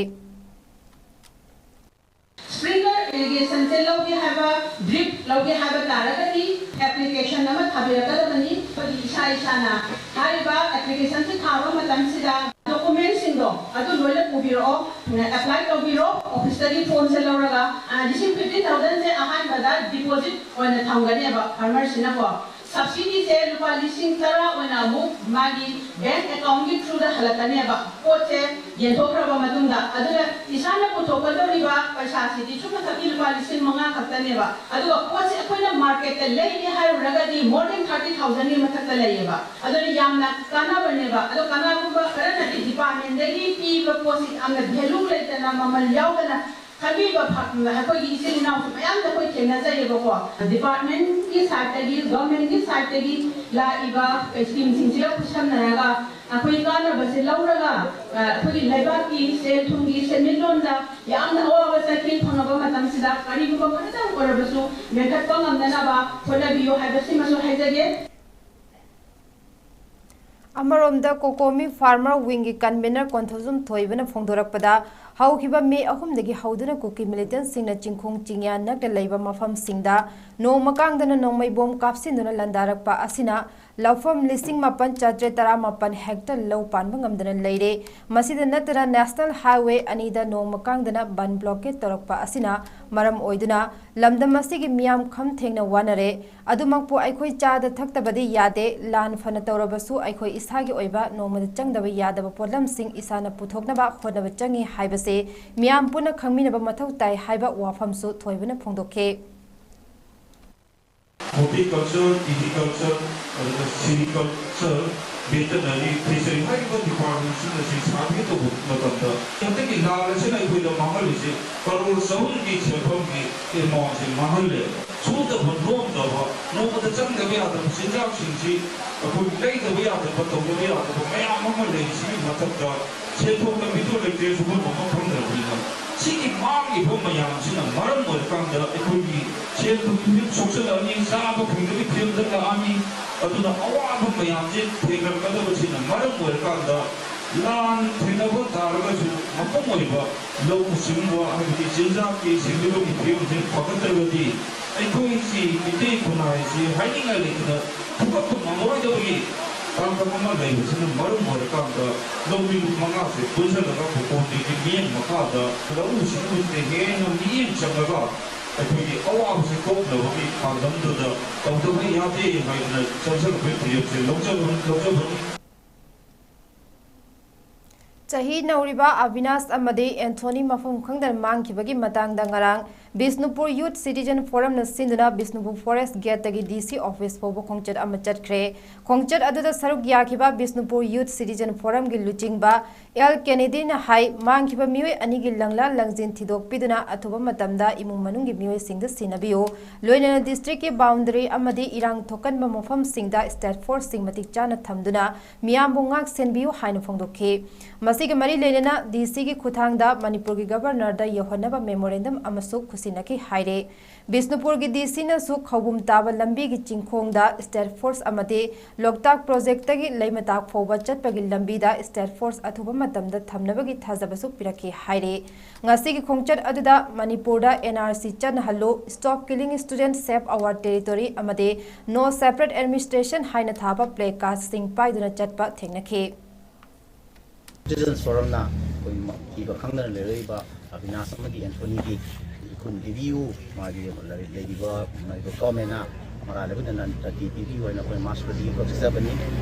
Sprinkler irrigation ꯁꯦ ꯂꯧꯒꯦ ꯍꯥꯏꯕ, drip ꯂꯧꯒꯦ ꯍꯥꯏꯕ ꯇꯥꯔꯒꯗꯤ application ꯑꯃ ꯊꯥꯕꯤꯔꯛꯀꯗꯕꯅꯤ꯫ ꯑꯩꯈꯣꯏꯒꯤ ꯏꯁꯥ ꯏꯁꯥꯅ ꯍꯥꯏꯔꯤꯕ application ꯁꯤ ꯊꯥꯕ ꯃꯇꯝꯁꯤꯗ document ꯁꯤꯡꯗꯣ ꯑꯗꯨ ꯂꯣꯏꯅ ꯄꯨꯕꯤꯔꯛꯑꯣ, apply ꯇꯧꯕꯤꯔꯣ, office ꯇꯒꯤ form ꯁꯦ ꯂꯧꯔꯒ, ꯑ, ꯂꯤꯁꯤꯡ fifteen thousand ꯁꯦ ꯑꯍꯥꯟꯕꯗ deposit ꯑꯣꯏꯅ ꯊꯝꯒꯅꯦꯕ farmer ꯁꯤꯅꯀꯣ꯫ Subsidy ꯁꯦ ꯂꯨꯄꯥ ꯂꯤꯁꯤꯡ ꯇꯔꯥ ꯑꯣꯏꯅ ꯑꯃꯨꯛ ꯃꯥꯒꯤ bank account ꯀꯤ through ꯗ ꯍꯜꯂꯛꯀꯅꯦꯕ, ꯄꯣꯠꯁꯦ ꯌꯦꯟꯊꯣꯛꯈ꯭ꯔꯕ ꯃꯇꯨꯡꯗ꯫ ꯑꯗꯨꯅ ꯏꯁꯥꯅ ꯄꯨꯊꯣꯛꯀꯗꯧꯔꯤꯕ ꯄꯩꯁꯥꯁꯤꯗꯤ ꯁꯨꯞꯅꯇꯒꯤ ꯂꯨꯄꯥ ꯂꯤꯁꯤꯡ ꯃꯉꯥ ꯈꯛꯇꯅꯦꯕ꯫ ꯑꯗꯨꯒ ꯄꯣꯠꯁꯦ ꯑꯩꯈꯣꯏꯅ market ꯇ ꯂꯩꯒꯦ ꯍꯥꯏꯔꯨꯔꯒꯗꯤ more than thirty thousand ꯒꯤ ꯃꯊꯛꯇ ꯂꯩꯌꯦꯕ꯫ ꯑꯗꯨꯅ ꯌꯥꯝꯅ ꯀꯥꯟꯅꯕꯅꯦꯕ꯫ ꯑꯗꯣ ꯀꯅꯥꯒꯨꯝꯕ ꯈꯔꯅꯗꯤ department ꯗꯒꯤ ꯄꯤꯕ ꯄꯣꯠꯁꯤ ꯌꯥꯝꯅ value ꯂꯩꯇꯅ, ꯃꯃꯜ ꯌꯥꯎꯗꯅ ꯈꯟꯕꯤꯕ ꯐ-, ꯑꯩꯈꯣꯏꯒꯤ ꯏꯆꯤꯜ ꯏꯅꯥꯎꯁꯨ ꯃꯌꯥꯝꯁꯨ ꯑꯩꯈꯣꯏ ꯊꯦꯡꯅꯖꯩꯌꯦꯕꯀꯣ꯫ Department ꯀꯤ side ꯇꯒꯤ, government ꯀꯤ side ꯇꯒꯤ ꯂꯥꯛꯏꯕ scheme ꯁꯤꯡꯁꯤꯒ ꯈꯨꯠꯁꯝꯅꯔꯒ ꯑꯩꯈꯣꯏ ꯀꯥꯟꯅꯕꯁꯦ ꯂꯧꯔꯒ, ꯑ, ꯑꯩꯈꯣꯏꯒꯤ ꯂꯩꯕꯥꯛꯀꯤ ꯁꯦꯜ ꯊꯨꯝꯒꯤ ꯁꯦꯟꯃꯤꯠꯂꯣꯟꯗ ꯌꯥꯝꯅ ꯑꯋꯥꯕ ꯆꯩꯊꯦꯡ ꯐꯪꯉꯕ ꯃꯇꯝꯁꯤꯗ ꯀꯔꯤꯒꯨꯝꯕ ꯈꯔꯇꯪ ꯑꯣꯏꯔꯕꯁꯨ ꯃꯦꯟꯈꯠꯄ ꯉꯝꯅꯅꯕ ꯍꯣꯠꯅꯕꯤꯌꯨ ꯍꯥꯏꯕꯁꯤꯃꯁꯨ ꯍꯥꯏꯖꯒꯦ꯫ ꯑꯃꯔꯣꯝꯗ, COCOMI Farmer Wing ꯒꯤ convener ꯀꯣꯟꯊꯧꯖꯝ ꯊꯣꯏꯕꯅ ꯐꯣꯡꯗꯣꯔꯛꯄꯗ, ꯍꯧꯈꯤꯕ ꯃꯦ ꯑꯍꯨꯝꯗꯒꯤ ꯍꯧꯗꯨꯅ ꯀꯨꯀꯤ militant ꯁꯤꯡꯅ ꯆꯤꯡꯈꯣꯡ ꯆꯤꯡꯌꯥ ꯅꯛꯅ ꯂꯩꯕ ꯃꯐꯝꯁꯤꯡꯗ ꯅꯣꯡꯃ ꯀꯥꯡꯗꯅ ꯅꯣꯡꯃꯩ ꯕꯣꯝ ꯀꯥꯞꯁꯤꯟꯗꯨꯅ ꯂꯥꯟꯗꯥꯔꯛꯄ ꯑꯁꯤꯅ ꯂꯧꯐꯝ ꯂꯤꯁꯤꯡ ꯃꯥꯄꯟ ꯆꯥꯇ꯭ꯔꯦꯠ ꯇꯔꯥꯃꯥꯄꯟ hectare ꯂꯧ ꯄꯥꯟꯕ ꯉꯝꯗꯅ ꯂꯩꯔꯦ꯫ ꯃꯁꯤꯗ ꯅꯠꯇꯅ, national highway ꯑꯅꯤꯗ ꯅꯣꯡꯃ ꯀꯥꯡꯗꯅ ꯕꯟ blockade ꯇꯧꯔꯛꯄ ꯑꯁꯤꯅ ꯃꯔꯝ ꯑꯣꯏꯗꯨꯅ ꯂꯝꯗꯝ ꯑꯁꯤꯒꯤ ꯃꯤꯌꯥꯝ ꯈꯝ ꯊꯦꯡꯅ ꯋꯥꯅꯔꯦ꯫ ꯑꯗꯨꯃꯛꯄꯨ ꯑꯩꯈꯣꯏ ꯆꯥꯗ ꯊꯛꯇꯕꯗꯤ ꯌꯥꯗꯦ꯫ ꯂꯥꯟ ꯐꯅ ꯇꯧꯔꯕꯁꯨ ꯑꯩꯈꯣꯏ ꯏꯁꯥꯒꯤ ꯑꯣꯏꯕ ꯅꯣꯡꯃꯗ ꯆꯪꯗꯕ ꯌꯥꯗꯕ ꯄꯣꯠꯂꯝꯁꯤꯡ ꯏꯁꯥꯅ ꯄꯨꯊꯣꯛꯅꯕ ꯍꯣꯠꯅꯕ ꯆꯪꯏ ꯍꯥꯏꯕꯁꯦ ꯃꯤꯌꯥꯝ ꯄꯨꯟꯅ ꯈꯪꯃꯤꯟꯅꯕ ꯃꯊꯧ ꯇꯥꯏ ꯍꯥꯏꯕ ꯋꯥꯐꯝꯁꯨ ꯊꯣꯏꯕꯅ ꯐꯣꯡꯗꯣꯛꯈꯤ꯫ Horticulture, agriculture, ꯑꯗꯨꯒ sericulture, veterinary, fishery ꯍꯥꯏꯔꯤꯕ department ꯁꯤꯡ ꯑꯁꯤ ꯁꯥꯔꯚꯦ ꯇꯧꯕ ꯃꯇꯝꯗ ꯍꯟꯗꯛꯀꯤ ꯂꯥꯟ ꯑꯁꯤꯅ ꯑꯩꯈꯣꯏꯗ ꯃꯥꯡꯍꯜꯂꯤꯁꯦ ꯀꯔꯣꯔ ꯆꯍꯨꯝꯒꯤ ꯁꯦꯟꯐꯝꯒꯤ amount ꯁꯦ ꯃꯥꯡꯍꯜꯂꯦ꯫ ꯁꯨꯗꯕ ꯅꯣꯝꯗꯕ, ꯅꯣꯡꯃꯗ ꯆꯪꯗꯕ ꯌꯥꯗꯕ ꯆꯤꯟꯖꯥꯛꯁꯤꯡꯁꯤ ꯑꯩꯈꯣꯏ ꯂꯩꯗꯕ ꯌꯥꯗꯕ, ꯇꯧꯗꯕ ꯌꯥꯗꯕ ꯃꯌꯥꯝ ꯑꯃ ꯂꯩꯔꯤꯁꯤꯒꯤ ꯃꯊꯛꯇ ꯁꯦꯟꯊꯣꯛ ꯂꯝꯕꯤꯗꯣ ꯂꯩꯇ꯭ꯔꯦ, ꯁꯨꯐꯝ ꯅꯣꯝꯐꯝ ꯈꯪꯗ꯭ꯔꯕꯅꯤꯅ꯫ ꯁꯤꯒꯤ ꯃꯥꯡꯉꯤꯕ ꯃꯌꯥꯝꯁꯤꯅ ꯃꯔꯝ ꯑꯣꯏꯔꯀꯥꯟꯗ ꯑꯩꯈꯣꯏꯒꯤ ꯁꯦꯜ ꯊꯨꯝꯒꯤ ꯐꯤꯕꯝ ꯁꯣꯛꯆꯜꯂꯛꯑꯅꯤ, ꯆꯥꯕ ꯐꯪꯗꯕꯒꯤ ꯐꯤꯕꯝꯗ ꯂꯥꯛꯑꯅꯤ꯫ ꯑꯗꯨꯅ ꯑꯋꯥꯕ ꯃꯌꯥꯝꯁꯦ ꯊꯦꯡꯅꯔꯛꯀꯗꯕꯁꯤꯅ ꯃꯔꯝ ꯑꯣꯏꯔꯀꯥꯟꯗ ꯂꯥꯟ ꯊꯦꯡꯅꯕ ꯇꯥꯔꯒꯁꯨ ꯃꯄꯨꯡ ꯑꯣꯏꯕ ꯂꯧꯎ ꯁꯤꯡꯎꯕ, ꯍꯥꯏꯕꯗꯤ ꯆꯤꯟꯖꯥꯛꯀꯤ ꯁꯦꯟꯃꯤꯠꯂꯣꯟꯒꯤ ꯐꯤꯕꯝꯁꯦ ꯐꯒꯠꯇ꯭ꯔꯒꯗꯤ ꯑꯩꯈꯣꯏꯒꯤ ꯃꯤꯇꯩ ꯈꯨꯟꯅꯥꯏꯁꯤ ꯍꯥꯏꯅꯤꯡꯉꯥꯏ ꯂꯩꯇꯅ ꯐꯨꯒꯠꯄ ꯉꯝꯃꯔꯣꯏꯗꯕꯒꯤ ꯇꯥꯡꯀꯛ ꯑꯃ ꯂꯩꯕꯁꯤꯅ ꯃꯔꯝ ꯑꯣꯏꯔꯀꯥꯟꯗ ꯂꯧꯃꯤ ꯃꯉꯥꯁꯦ ꯄꯨꯟꯁꯤꯜꯂꯒ ꯐꯣꯀꯣꯟꯒꯤ ꯃꯤꯠꯌꯦꯡ ꯃꯈꯥꯗ ꯂꯧꯎ ꯁꯤꯡꯎꯕꯁꯤꯗ ꯍꯦꯟꯅ ꯃꯤꯠꯌꯦꯡ ꯆꯪꯂꯒ ꯑꯩꯈꯣꯏꯒꯤ ꯑꯋꯥꯕꯁꯦ ꯀꯣꯛꯅꯕꯒꯤ ꯄꯥꯟꯗꯝꯗꯨꯗ ꯇꯧꯗꯕ ꯌꯥꯗꯦ ꯍꯥꯏꯗꯅ ꯆꯪꯁꯤꯜꯂꯛꯄꯒꯤ ꯐꯤꯔꯦꯞꯁꯦ ꯂꯧꯖꯕ-, ꯂꯧꯖꯕꯅꯤ꯫ ꯆꯍꯤ ꯅꯧꯔꯤꯕ ꯑꯕꯤꯅꯥꯁ ꯑꯃꯗꯤ ꯑꯦꯟꯊꯣꯅꯤ ꯃꯐꯝ ꯈꯪꯗꯅ ꯃꯥꯡꯈꯤꯕꯒꯤ ꯃꯇꯥꯡꯗ ꯉꯔꯥꯡ ꯕꯤꯁꯅꯨꯄꯨꯔ ꯌꯨꯠ ꯁꯤꯇꯤꯖꯟ ꯐꯣꯔꯝꯅ ꯁꯤꯟꯗꯨꯅ ꯕꯤꯁꯅꯨꯄꯨꯔ ꯐꯣꯔꯦꯁ ꯒꯦꯠꯇꯒꯤ ꯗꯤ ꯁꯤ ꯑꯣꯐꯤꯁ ꯐꯥꯎꯕ ꯈꯣꯡꯆꯠ ꯑꯃ ꯆꯠꯈ꯭ꯔꯦ꯫ ꯈꯣꯡꯆꯠ ꯑꯗꯨꯗ ꯁꯔꯨꯛ ꯌꯥꯈꯤꯕ ꯕꯤꯁꯅꯨꯄꯨꯔ ꯌꯨꯠ ꯁꯤꯇꯤꯖꯟ ꯐꯣꯔꯝꯒꯤ ꯂꯨꯆꯤꯡꯕ ꯑꯦꯜ ꯀꯦꯅꯦꯗꯤꯅ ꯍꯥꯏ, ꯃꯥꯡꯈꯤꯕ ꯃꯤꯑꯣꯏ ꯑꯅꯤꯒꯤ ꯂꯪꯂꯥ ꯂꯪꯖꯤꯟ ꯊꯤꯗꯣꯛꯄꯤꯗꯨꯅ ꯑꯊꯨꯕ ꯃꯇꯝꯗ ꯏꯃꯨꯡ ꯃꯅꯨꯡꯒꯤ ꯃꯤꯑꯣꯏꯁꯤꯡꯗ ꯁꯤꯟꯅꯕꯤꯌꯨ, ꯂꯣꯏꯅꯅ ꯗꯤꯁꯇ꯭ꯔꯤꯛꯀꯤ ꯕꯥꯎꯟꯗꯔꯤ ꯑꯃꯗꯤ ꯏꯔꯥꯡ ꯊꯣꯛꯀꯟꯕ ꯃꯐꯝꯁꯤꯡꯗ ꯁ꯭ꯇꯦꯠ ꯐꯣꯔꯁꯁꯤꯡ ꯃꯇꯤꯛ ꯆꯥꯅ ꯊꯝꯗꯨꯅ ꯃꯤꯌꯥꯝꯕꯨ ꯉꯥꯛ ꯁꯦꯟꯕꯤꯌꯨ ꯍꯥꯏꯅ ꯐꯣꯡꯗꯣꯛꯈꯤ꯫ ꯃꯁꯤꯒꯤ ꯃꯔꯤ ꯂꯩꯅꯅ ꯗꯤ ꯁꯤꯒꯤ ꯈꯨꯠꯊꯥꯡꯗ ꯃꯅꯤꯄꯨꯔꯒꯤ ꯒꯕꯔꯅꯔꯗ ꯌꯧꯍꯟꯅꯕ ꯃꯦꯃꯣꯔꯦꯟꯗꯝ ꯑꯃꯁꯨ ꯈꯨꯠꯁꯤꯟꯅꯈꯤ ꯍꯥꯏꯔꯦ꯫ ꯕꯤꯁꯅꯨꯄꯨꯔꯒꯤ ꯗꯤ ꯁꯤꯅꯁꯨ ꯈꯧꯕꯨꯝ ꯇꯥꯕ ꯂꯝꯕꯤꯒꯤ ꯆꯤꯡꯈꯣꯡꯗ ꯁ꯭ꯇꯦꯠ ꯐꯣꯔꯁ ꯑꯃꯗꯤ ꯂꯣꯛꯇꯥꯛ ꯄ꯭ꯔꯣꯖꯦꯛꯇꯒꯤ ꯂꯩꯃꯇꯥꯛ ꯐꯥꯎꯕ ꯆꯠꯄꯒꯤ ꯂꯝꯕꯤꯗ ꯁ꯭ꯇꯦꯠ ꯐꯣꯔꯁ ꯑꯊꯨꯕ ꯃꯇꯝꯗ ꯊꯝꯅꯕꯒꯤ ꯊꯥꯖꯕꯁꯨ ꯄꯤꯔꯛꯈꯤ ꯍꯥꯏꯔꯦ꯫ ꯉꯁꯤꯒꯤ ꯈꯣꯡꯆꯠ ꯑꯗꯨꯗ ꯃꯅꯤꯄꯨꯔꯗ and R C ꯆꯠꯅꯍꯜꯂꯨ, Stop Killing Students, Save Our Territory ꯑꯃꯗꯤ No Separate Administration ꯍꯥꯏꯅ ꯊꯥꯕ ꯄ꯭ꯂꯦ ꯀꯥꯔꯗꯁꯤꯡ ꯄꯥꯏꯗꯨꯅ ꯆꯠꯄ ꯊꯦꯡꯅꯈꯤ꯫ ꯁꯤꯇꯤꯖꯟꯁ ꯐꯣꯔꯝꯅ ꯑꯩꯈꯣꯏ ꯃ-, ꯊꯤꯕ ꯈꯪꯗꯅ ꯂꯩꯔꯛꯏꯕ ꯑꯕꯤꯅꯥꯁ ꯑꯃꯗꯤ ꯑꯦꯟꯊꯣꯅꯤꯒꯤ ꯏꯈꯨꯟ ꯄꯤꯕꯤꯌꯨ, ꯃꯥꯒꯤ ꯂꯩ-, ꯂꯩꯔꯤꯕ ꯃꯅꯤꯄꯨꯔ ꯒꯣꯔꯃꯦꯟꯅ ꯃꯔꯥꯜ ꯂꯩꯕꯗ ꯅꯟ ꯇꯗꯤ ꯄꯤꯕꯤꯌꯨ ꯍꯥꯏꯅ ꯑꯩꯈꯣꯏ ꯃꯥꯔꯆ ꯔꯦꯂꯤ ꯑꯃꯈꯛ ꯆꯠꯆꯕꯅꯤ꯫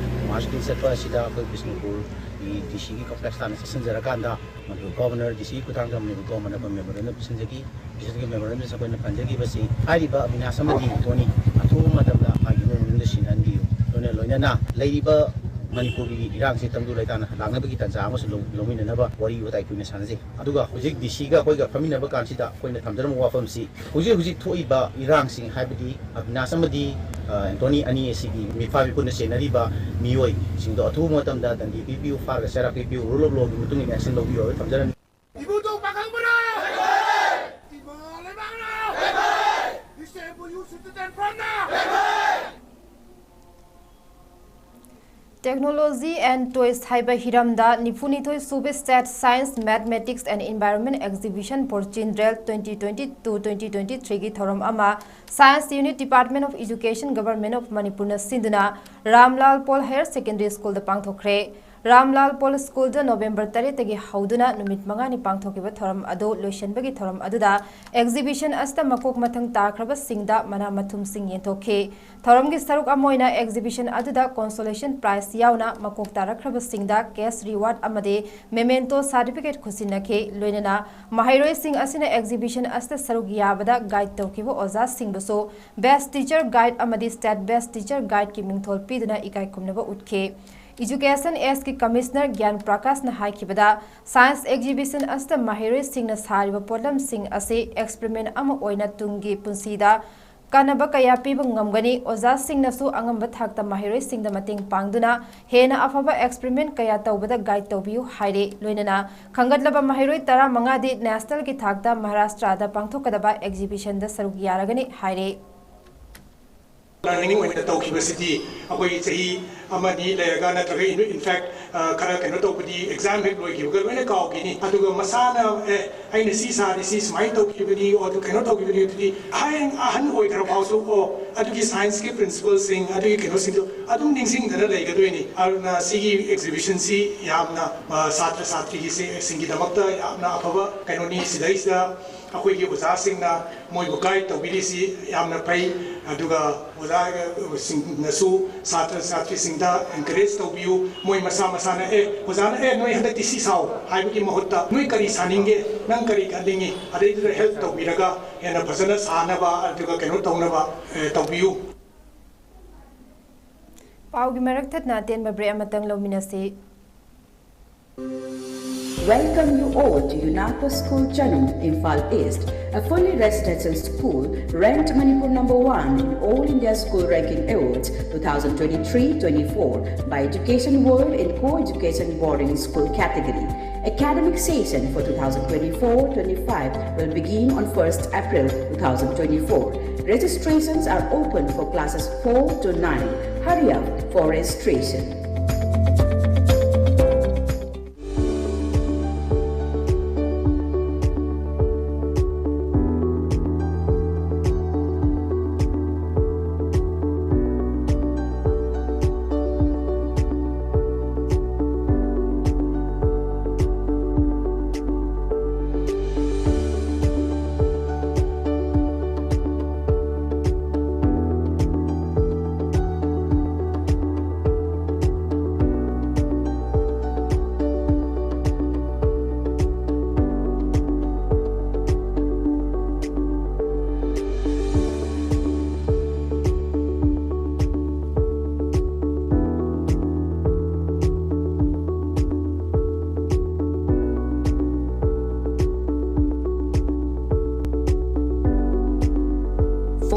ꯃꯥꯔꯆ ꯔꯦꯂꯤ ꯆꯠꯄ ꯑꯁꯤꯗ ꯑꯩꯈꯣꯏ ꯕꯤꯁꯅꯨꯄꯨꯔꯒꯤ ꯗꯤ ꯁꯤꯒꯤ ꯀꯝꯄ꯭ꯂꯦꯛꯁ ꯇꯥꯟꯅ ꯆꯠꯁꯤꯟꯖꯔꯀꯥꯟꯗ ꯃꯅꯤꯄꯨꯔ ꯒꯣꯔꯃꯦꯟꯅꯔ, ꯗꯤ ꯁꯤꯒꯤ ꯈꯨꯠꯊꯥꯡꯗ ꯃꯅꯤꯄꯨꯔ ꯒꯣꯔꯃꯦꯟꯅ ꯑꯩꯈꯣꯏ ꯃꯦꯃꯣꯔꯦꯟꯗꯝ ꯄꯤꯁꯤꯟꯖꯈꯤ꯫ ꯄꯤꯁꯤꯟꯖꯈꯤ ꯃꯦꯃꯣꯔꯦꯟꯗꯝꯁꯤꯗ ꯑꯩꯈꯣꯏꯅ ꯄꯟꯖꯈꯤꯕꯁꯤ ꯍꯥꯏꯔꯤꯕ ꯑꯕꯤꯅꯥꯁ ꯑꯃꯗꯤ ꯑꯦꯟꯊꯣꯅꯤ ꯑꯊꯨꯕ ꯃꯇꯝꯗ ꯃꯥꯒꯤ ꯏꯃꯨꯡ ꯃꯅꯨꯡꯗ ꯁꯤꯟꯍꯟꯕꯤꯌꯨ꯫ ꯂꯣꯏꯅ ꯂꯣꯏꯅꯅ ꯂꯩꯔꯤꯕ ꯃꯅꯤꯄꯨꯔꯒꯤ ꯏꯔꯥꯡꯁꯤ ꯇꯪꯗꯨ ꯂꯩꯇꯥꯅ ꯂꯥꯛꯅꯕꯒꯤ ꯇꯥꯟꯖꯥ ꯑꯃꯁꯨ ꯂꯧ-, ꯂꯧꯃꯤꯟꯅꯅꯕ ꯋꯥꯔꯤ ꯋꯥꯇꯥꯏ ꯀꯨꯏꯅ ꯁꯥꯟꯅꯖꯩ꯫ ꯑꯗꯨꯒ ꯍꯧꯖꯤꯛ ꯗꯤ ꯁꯤꯒ ꯑꯩꯈꯣꯏꯒ ꯐꯝꯃꯤꯟꯅꯕ ꯀꯥꯟꯁꯤꯗ ꯑꯩꯈꯣꯏꯅ ꯊꯝꯖꯔꯝꯕ ꯋꯥꯐꯝꯁꯤ ꯍꯧꯖꯤꯛ ꯍꯧꯖꯤꯛ ꯊꯣꯛꯏꯕ ꯏꯔꯥꯡꯁꯤꯡ, ꯍꯥꯏꯕꯗꯤ ꯑꯕꯤꯅꯥꯁ ꯑꯃꯗꯤ, ꯑ, ꯑꯦꯟꯊꯣꯅꯤ ꯑꯅꯤ ꯑꯁꯤꯒꯤ ꯃꯤꯐꯥ ꯃꯤꯄꯨꯟꯅ ꯆꯦꯟꯅꯔꯤꯕ ꯃꯤꯑꯣꯏꯁꯤꯡꯗꯣ ꯑꯊꯨꯕ ꯃꯇꯝꯗ ꯗꯟꯗꯤ ꯄꯤꯕꯤꯌꯨ, ꯐꯥꯔꯒ ꯆꯩꯔꯥꯛ ꯄꯤꯕꯤꯌꯨ, rule of law ꯒꯤ ꯃꯇꯨꯡ ꯏꯟꯅ action ꯂꯧꯕꯤꯌꯨ ꯍꯥꯏꯕ ꯊꯝꯖꯔꯝꯃꯤ꯫ ꯏꯕꯨꯡꯗꯣ ꯄꯥꯈꯪꯕꯅ Technology and Toys ꯍꯥꯏꯕ ꯍꯤꯔꯝꯗ ꯅꯤꯐꯨꯅꯤꯊꯣꯏ ꯁꯨꯕ State Science, Mathematics and Environment Exhibition for Children twenty twenty-two twenty twenty-three ꯒꯤ ꯊꯧꯔꯝ ꯑꯃ Science Unit, Department of Education, Government of ꯃꯅꯤꯄꯨꯔꯅ ꯁꯤꯟꯗꯨꯅ ꯔꯥꯝꯂꯥꯜ ꯄꯣꯜ Higher Secondary Schoolꯗ ꯄꯥꯡꯊꯣꯛꯈ꯭ꯔꯦ꯫ ꯔꯥꯝꯂꯥꯜ ꯄꯣꯜ Schoolꯗ November ꯇꯔꯦꯠꯇꯒꯤ ꯍꯧꯗꯨꯅ ꯅꯨꯃꯤꯠ ꯃꯉꯥꯅꯤ ꯄꯥꯡꯊꯣꯛꯈꯤꯕ ꯊꯧꯔꯝ ꯑꯗꯨ ꯂꯣꯏꯁꯤꯟꯕꯒꯤ ꯊꯧꯔꯝ ꯑꯗꯨꯗ exhibition ꯑꯁꯤꯗ ꯃꯀꯣꯛ ꯃꯊꯪ ꯇꯥꯈ꯭ꯔꯕꯁꯤꯡꯗ ꯃꯅꯥ ꯃꯊꯨꯝꯁꯤꯡ ꯌꯦꯟꯊꯣꯛꯈꯤ꯫ ꯊꯧꯔꯝꯒꯤ ꯁꯔꯨꯛ ꯑꯃ ꯑꯣꯏꯅ exhibition ꯑꯗꯨꯗ consolation prize ꯌꯥꯎꯅ ꯃꯀꯣꯛ ꯇꯥꯔꯛꯈ꯭ꯔꯕꯁꯤꯡꯗ cash reward ꯑꯃꯗꯤ memento certificate ꯈꯨꯠꯁꯤꯟꯅꯈꯤ꯫ ꯂꯣꯏꯅꯅ ꯃꯍꯩꯔꯣꯏꯁꯤꯡ ꯑꯁꯤꯅ exhibition ꯑꯁꯤꯗ ꯁꯔꯨꯛ ꯌꯥꯕꯗ guide ꯇꯧꯈꯤꯕ ꯑꯣꯖꯥꯁꯤꯡꯕꯨꯁꯨ Best Teacher Guide ꯑꯃꯗꯤ State Best Teacher Guideꯀꯤ ꯃꯤꯡꯊꯣꯜ ꯄꯤꯗꯨꯅ ꯏꯀꯥꯏ ꯈꯨꯝꯅꯕ ꯎꯠꯈꯤ꯫ Education Sꯒꯤ Commissioner ꯒ꯭ꯌꯥꯟ ꯄ꯭ꯔꯀꯥꯁꯅ ꯍꯥꯏꯈꯤꯕꯗ, science exhibition ꯑꯁꯤꯗ ꯃꯍꯩꯔꯣꯏꯁꯤꯡꯅ ꯁꯥꯔꯤꯕ ꯄꯣꯠꯂꯝꯁꯤꯡ ꯑꯁꯤ experiment ꯑꯃ ꯑꯣꯏꯅ ꯇꯨꯡꯒꯤ ꯄꯨꯟꯁꯤꯗ ꯀꯥꯟꯅꯕ ꯀꯌꯥ ꯄꯤꯕ ꯉꯝꯒꯅꯤ꯫ ꯑꯣꯖꯥꯁꯤꯡꯅꯁꯨ ꯑꯉꯝꯕ ꯊꯥꯛꯇ ꯃꯍꯩꯔꯣꯏꯁꯤꯡꯗ ꯃꯇꯦꯡ ꯄꯥꯡꯗꯨꯅ ꯍꯦꯟꯅ ꯑꯐꯕ experiment ꯀꯌꯥ ꯇꯧꯕꯗ guide ꯇꯧꯕꯤꯌꯨ ꯍꯥꯏꯔꯦ꯫ ꯂꯣꯏꯅꯅ ꯈꯟꯒꯠꯂꯕ ꯃꯍꯩꯔꯣꯏ ꯇꯔꯥꯃꯉꯥꯗꯤ nationalꯒꯤ ꯊꯥꯛꯇ ꯃꯍꯥꯔꯥꯁꯇ꯭ꯔꯗ ꯄꯥꯡꯊꯣꯛꯀꯗꯕ exhibitionꯗ ꯁꯔꯨꯛ ꯌꯥꯔꯒꯅꯤ ꯍꯥꯏꯔꯦ꯫ Learning ꯑꯣꯏꯅ ꯇꯧꯈꯤꯕꯁꯤꯗꯤ ꯑꯩꯈꯣꯏ ꯆꯍꯤ ꯑꯃꯅꯤ ꯂꯩꯔꯒ ꯅꯠꯇ꯭ꯔꯒ in, in fact, ꯑ, ꯈꯔ ꯀꯩꯅꯣ ꯇꯧꯕꯗꯤ exam ꯍꯦꯛ ꯂꯣꯏꯈꯤꯕꯒ ꯂꯣꯏꯅ ꯀꯥꯎꯈꯤꯅꯤ꯫ ꯑꯗꯨꯒ ꯃꯁꯥꯅ, "ꯑꯦ, ꯑꯩꯅ ꯁꯤ ꯁꯥꯔꯤ, ꯁꯤ ꯁꯨꯃꯥꯏꯅ ꯇꯧꯈꯤꯕꯅꯤ, ꯑꯣ, ꯑꯗꯨ ꯀꯩꯅꯣ ꯇꯧꯈꯤꯕꯅꯤ", ꯑꯗꯨꯗꯤ ꯍꯌꯦꯡ ꯑꯍꯟ ꯑꯣꯏꯈ꯭ꯔ ꯐꯥꯎꯁꯨ, ꯑꯣ, ꯑꯗꯨꯒꯤ scienceꯀꯤ principleꯁꯤꯡ, ꯑꯗꯨꯒꯤ ꯀꯩꯅꯣꯁꯤꯡꯗꯣ ꯑꯗꯨꯝ ꯅꯤꯡꯁꯤꯡꯗꯅ ꯂꯩꯒꯗꯣꯏꯅꯤ꯫ ꯑꯗꯨꯅ ꯁꯤꯒꯤ exhibitionꯁꯤ ꯌꯥꯝꯅ, ꯑ, ꯁꯥꯇ꯭ꯔ ꯁꯥꯇ꯭ꯔꯤꯒꯤꯁꯤꯡꯒꯤꯗꯃꯛꯇ ꯌꯥꯝꯅ ꯑꯐꯕ ꯀꯩꯅꯣꯅꯤ꯫ ꯁꯤꯗꯩꯁꯤꯗ ꯑꯩꯈꯣꯏꯒꯤ ꯑꯣꯖꯥꯁꯤꯡꯅ ꯃꯣꯏꯕꯨ guide ꯇꯧꯕꯤꯔꯤꯁꯤ ꯌꯥꯝꯅ ꯐꯩ꯫ ꯑꯗꯨꯒ ꯑꯣꯖꯥꯁꯤꯡꯅꯁꯨ ꯁꯥꯇ꯭ꯔ ꯁꯥꯇ꯭ꯔꯤꯁꯤꯡꯗ encourage ꯇꯧꯕꯤꯌꯨ꯫ ꯃꯣꯏ ꯃꯁꯥ ꯃꯁꯥꯅ, "ꯑꯦ, ꯑꯣꯖꯥꯅ, ꯑꯦ, ꯅꯣꯏ ꯍꯟꯗꯛꯇꯤ ꯁꯤ ꯁꯥꯎ" ꯍꯥꯏꯕꯒꯤ ꯃꯍꯨꯠꯇ, "ꯅꯣꯏ ꯀꯔꯤ ꯁꯥꯅꯤꯡꯒꯦ? ꯅꯪ ꯀꯔꯤ ꯈꯟꯅꯤꯡꯉꯤ?" ꯑꯗꯩꯗꯨꯗ help ꯇꯧꯕꯤꯔꯒ ꯍꯦꯟꯅ ꯐꯖꯅ ꯁꯥꯅꯕ, ꯑꯗꯨꯒ ꯀꯩꯅꯣ ꯇꯧꯅꯕ, ꯑꯦ, ꯇꯧꯕꯤꯌꯨ꯫ ꯄꯥꯎꯒꯤ ꯃꯔꯛ ꯊꯠꯅ ꯑꯇꯦꯟꯕ break ꯑꯃꯇꯪ ꯂꯧꯃꯤꯟꯅꯁꯤ꯫ Welcome you all to UNACO School Chanum, Imphal East, a fully residential school ranked Manipur number one in All India School Ranking Awards two thousand twenty-three twenty-four by Education World in Co-Education Boarding School category. Academic session for two thousand twenty-four twenty-five will begin on first April two thousand twenty-four. Registrations are open for classes four to nine. Hurry up for registration.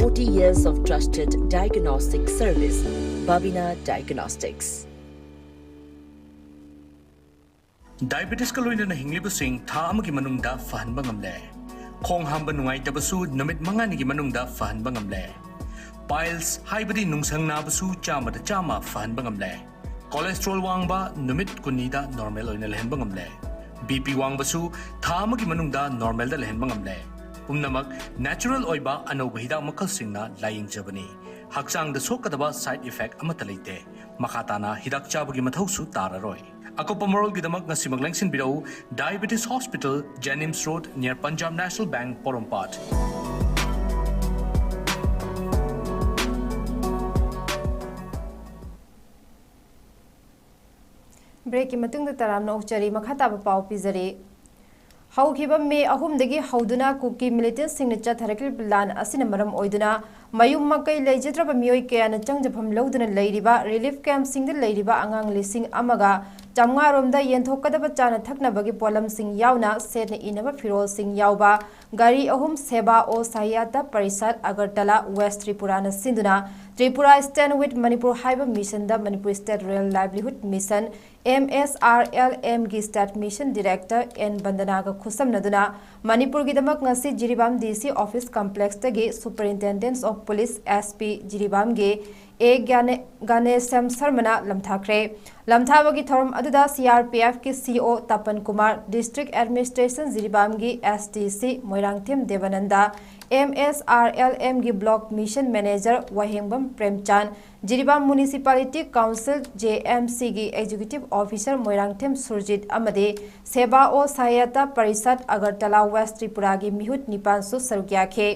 Forty years of trusted diagnostic service, Babina Diagnostics. Diabetesꯀ ꯂꯣꯏꯅꯅ ꯍꯤꯡꯂꯤꯕꯁꯤꯡ ꯊꯥ ꯑꯃꯒꯤ ꯃꯅꯨꯡꯗ ꯐꯍꯟꯕ ꯉꯝꯂꯦ꯫ ꯈꯣꯡ ꯍꯥꯝꯕ ꯅꯨꯡꯉꯥꯏꯇꯕꯁꯨ ꯅꯨꯃꯤꯠ ꯃꯉꯥꯅꯤꯒꯤ ꯃꯅꯨꯡꯗ ꯐꯍꯟꯕ ꯉꯝꯂꯦ꯫ Piles ꯍꯥꯏꯕꯗꯤ ꯅꯨꯡꯁꯪ ꯅꯥꯕꯁꯨ ꯆꯥꯝꯃꯗ ꯆꯥꯝꯃ ꯐꯍꯟꯕ ꯉꯝꯂꯦ꯫ Cholesterol ꯋꯥꯡꯕ ꯅꯨꯃꯤꯠ ꯀꯨꯟꯅꯤꯗ normal ꯑꯣꯏꯅ ꯂꯩꯍꯟꯕ ꯉꯝꯂꯦ꯫ BP ꯋꯥꯡꯕꯁꯨ ꯊꯥ ꯑꯃꯒꯤ ꯃꯅꯨꯡꯗ normalꯗ ꯂꯩꯍꯟꯕ ꯉꯝꯂꯦ꯫ ꯄꯨꯝꯅꯃꯛ natural ꯑꯣꯏꯕ ꯑꯅꯧꯕ ꯍꯤꯗꯥꯛ ꯃꯈꯜꯁꯤꯡꯅ ꯂꯥꯌꯦꯡꯖꯕꯅꯤ꯫ ꯍꯛꯆꯥꯡꯗ ꯁꯣꯛꯀꯗꯕ side effect ꯑꯃꯠꯇ ꯂꯩꯇꯦ꯫ ꯃꯈꯥ ꯇꯥꯅ ꯍꯤꯗꯥꯛ ꯆꯥꯕꯒꯤ ꯃꯊꯧꯁꯨ ꯇꯥꯔꯔꯣꯏ꯫ ꯑꯀꯨꯞꯄ ꯃꯔꯣꯜꯒꯤꯗꯃꯛ ꯉꯁꯤꯃꯛ ꯂꯦꯡꯁꯤꯟꯕꯤꯔꯛꯎ, Diabetes Hospital, Jenims Road, near Punjab National Bank, ꯄꯣꯔꯣꯝꯄꯥꯠ꯫ Breakꯀꯤ ꯃꯇꯨꯡꯗ ꯇꯔꯥꯝꯅ ꯑꯣꯛꯆꯔꯤ꯫ ꯃꯈꯥ ꯇꯥꯕ ꯄꯥꯎ ꯄꯤꯖꯔꯤ꯫ ꯍꯧꯈꯤꯕ ꯃꯦ ꯑꯍꯨꯝꯗꯒꯤ ꯍꯧꯗꯨꯅ ꯀꯨꯀꯤ militantꯁꯤꯡꯅ ꯆꯠꯊꯔꯛꯂꯤꯕ ꯂꯥꯟ ꯑꯁꯤꯅ ꯃꯔꯝ ꯑꯣꯏꯗꯨꯅ ꯃꯌꯨꯝ ꯃꯀꯩ ꯂꯩꯖꯗ꯭ꯔꯕ ꯃꯤꯑꯣꯏ ꯀꯌꯥꯅ ꯆꯪꯖꯐꯝ ꯂꯧꯗꯨꯅ ꯂꯩꯔꯤꯕ relief campꯁꯤꯡꯗ ꯂꯩꯔꯤꯕ ꯑꯉꯥꯡ ꯂꯤꯁꯤꯡ ꯑꯃꯒ ꯆꯥꯝꯃꯉꯥ ꯔꯣꯝꯗ ꯌꯦꯟꯊꯣꯛꯀꯗꯕ ꯆꯥꯅ ꯊꯛꯅꯕꯒꯤ ꯄꯣꯠꯂꯝꯁꯤꯡ ꯌꯥꯎꯅ ꯁꯦꯠꯅ ꯏꯅꯕ ꯐꯤꯔꯣꯜꯁꯤꯡ ꯌꯥꯎꯕ ꯒꯥꯔꯤ ꯑꯍꯨꯝ ꯁꯦꯕꯥ ꯑꯣ ꯁꯥꯍꯤꯌꯥꯇ ꯄꯔꯤꯁꯠ ꯑꯒꯔꯇꯂꯥ West Tripuraꯅ ꯁꯤꯟꯗꯨꯅ Tripura Stand with Manipur ꯍꯥꯏꯕ missionꯗ Manipur State Rural Livelihood Mission, MSRLMꯒꯤ State Mission Director N ꯕꯟꯗꯅꯥꯒ ꯈꯨꯠꯁꯝꯅꯗꯨꯅ ꯃꯅꯤꯄꯨꯔꯒꯤꯗꯃꯛ ꯉꯁꯤ Jiribam DC office complexꯇꯒꯤ Superintendent of Police, SP, ꯖꯤꯔꯤꯕꯥꯝꯒꯤ ꯑꯦ ꯒ꯭ꯌꯥꯅꯦ-, ꯒꯥꯅꯦꯁ꯭ꯌꯝ ꯁꯔꯃꯅ ꯂꯝꯊꯥꯈ꯭ꯔꯦ꯫ ꯂꯝꯊꯥꯕꯒꯤ ꯊꯧꯔꯝ ꯑꯗꯨꯗ CRPFꯀꯤ CO ꯇꯄꯟ Kumar, District Administration ꯖꯤꯔꯤꯕꯥꯝꯒꯤ SDC Moirangthem ꯗꯦꯕꯥꯅꯟꯗ, MSRLMꯒꯤ Block Mission Manager ꯋꯥꯍꯦꯡꯕꯝ ꯄ꯭ꯔꯦꯝꯆꯥꯟ, Jiribam Municipality Council, JMCꯒꯤ Executive Officer Moirangthem Surjit ꯑꯃꯗꯤ ꯁꯦꯕꯥ ꯑꯣ ꯁꯥꯍꯥꯌꯇꯥ parishad Agartala West Tripuraꯒꯤ ꯃꯤꯍꯨꯠ ꯅꯤꯄꯥꯟꯁꯨ ꯁꯔꯨꯛ ꯌꯥꯈꯤ꯫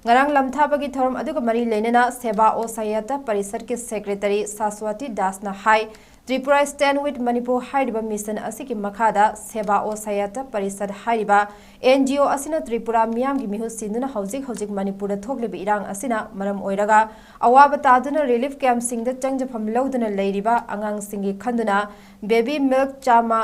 ꯉꯔꯥꯡ ꯂꯝꯊꯥꯕꯒꯤ ꯊꯧꯔꯝ ꯑꯗꯨꯒ ꯃꯔꯤ ꯂꯩꯅꯅ ꯁꯦꯕꯥ ꯑꯣ ꯁꯥꯍꯥꯌꯇꯥ ꯄꯔꯤꯁꯠꯀꯤ Secretary ꯁꯥꯁꯋꯥꯇꯤ ꯗꯥꯁꯅ high, Tripura Stand with Manipur ꯍꯥꯏꯔꯤꯕ mission ꯑꯁꯤꯒꯤ ꯃꯈꯥꯗ ꯁꯦꯕꯥ ꯑꯣ ꯁꯥꯍꯥꯌꯇꯥ ꯄꯔꯤꯁꯠ ꯍꯥꯏꯔꯤꯕ NGO ꯑꯁꯤꯅ ꯇ꯭ꯔꯤꯄꯨꯔꯥ ꯃꯤꯌꯥꯝꯒꯤ ꯃꯤꯍꯨꯠ ꯁꯤꯟꯗꯨꯅ ꯍꯧꯖꯤꯛ ꯍꯧꯖꯤꯛ ꯃꯅꯤꯄꯨꯔꯗ ꯊꯣꯛꯂꯤꯕ ꯏꯔꯥꯡ ꯑꯁꯤꯅ ꯃꯔꯝ ꯑꯣꯏꯔꯒ ꯑꯋꯥꯕ ꯇꯥꯗꯨꯅ relief campꯁꯤꯡꯗ ꯆꯪꯖꯐꯝ ꯂꯧꯗꯨꯅ ꯂꯩꯔꯤꯕ ꯑꯉꯥꯡꯁꯤꯡꯒꯤ ꯈꯟꯗꯨꯅ baby milk ꯆꯥꯝꯃ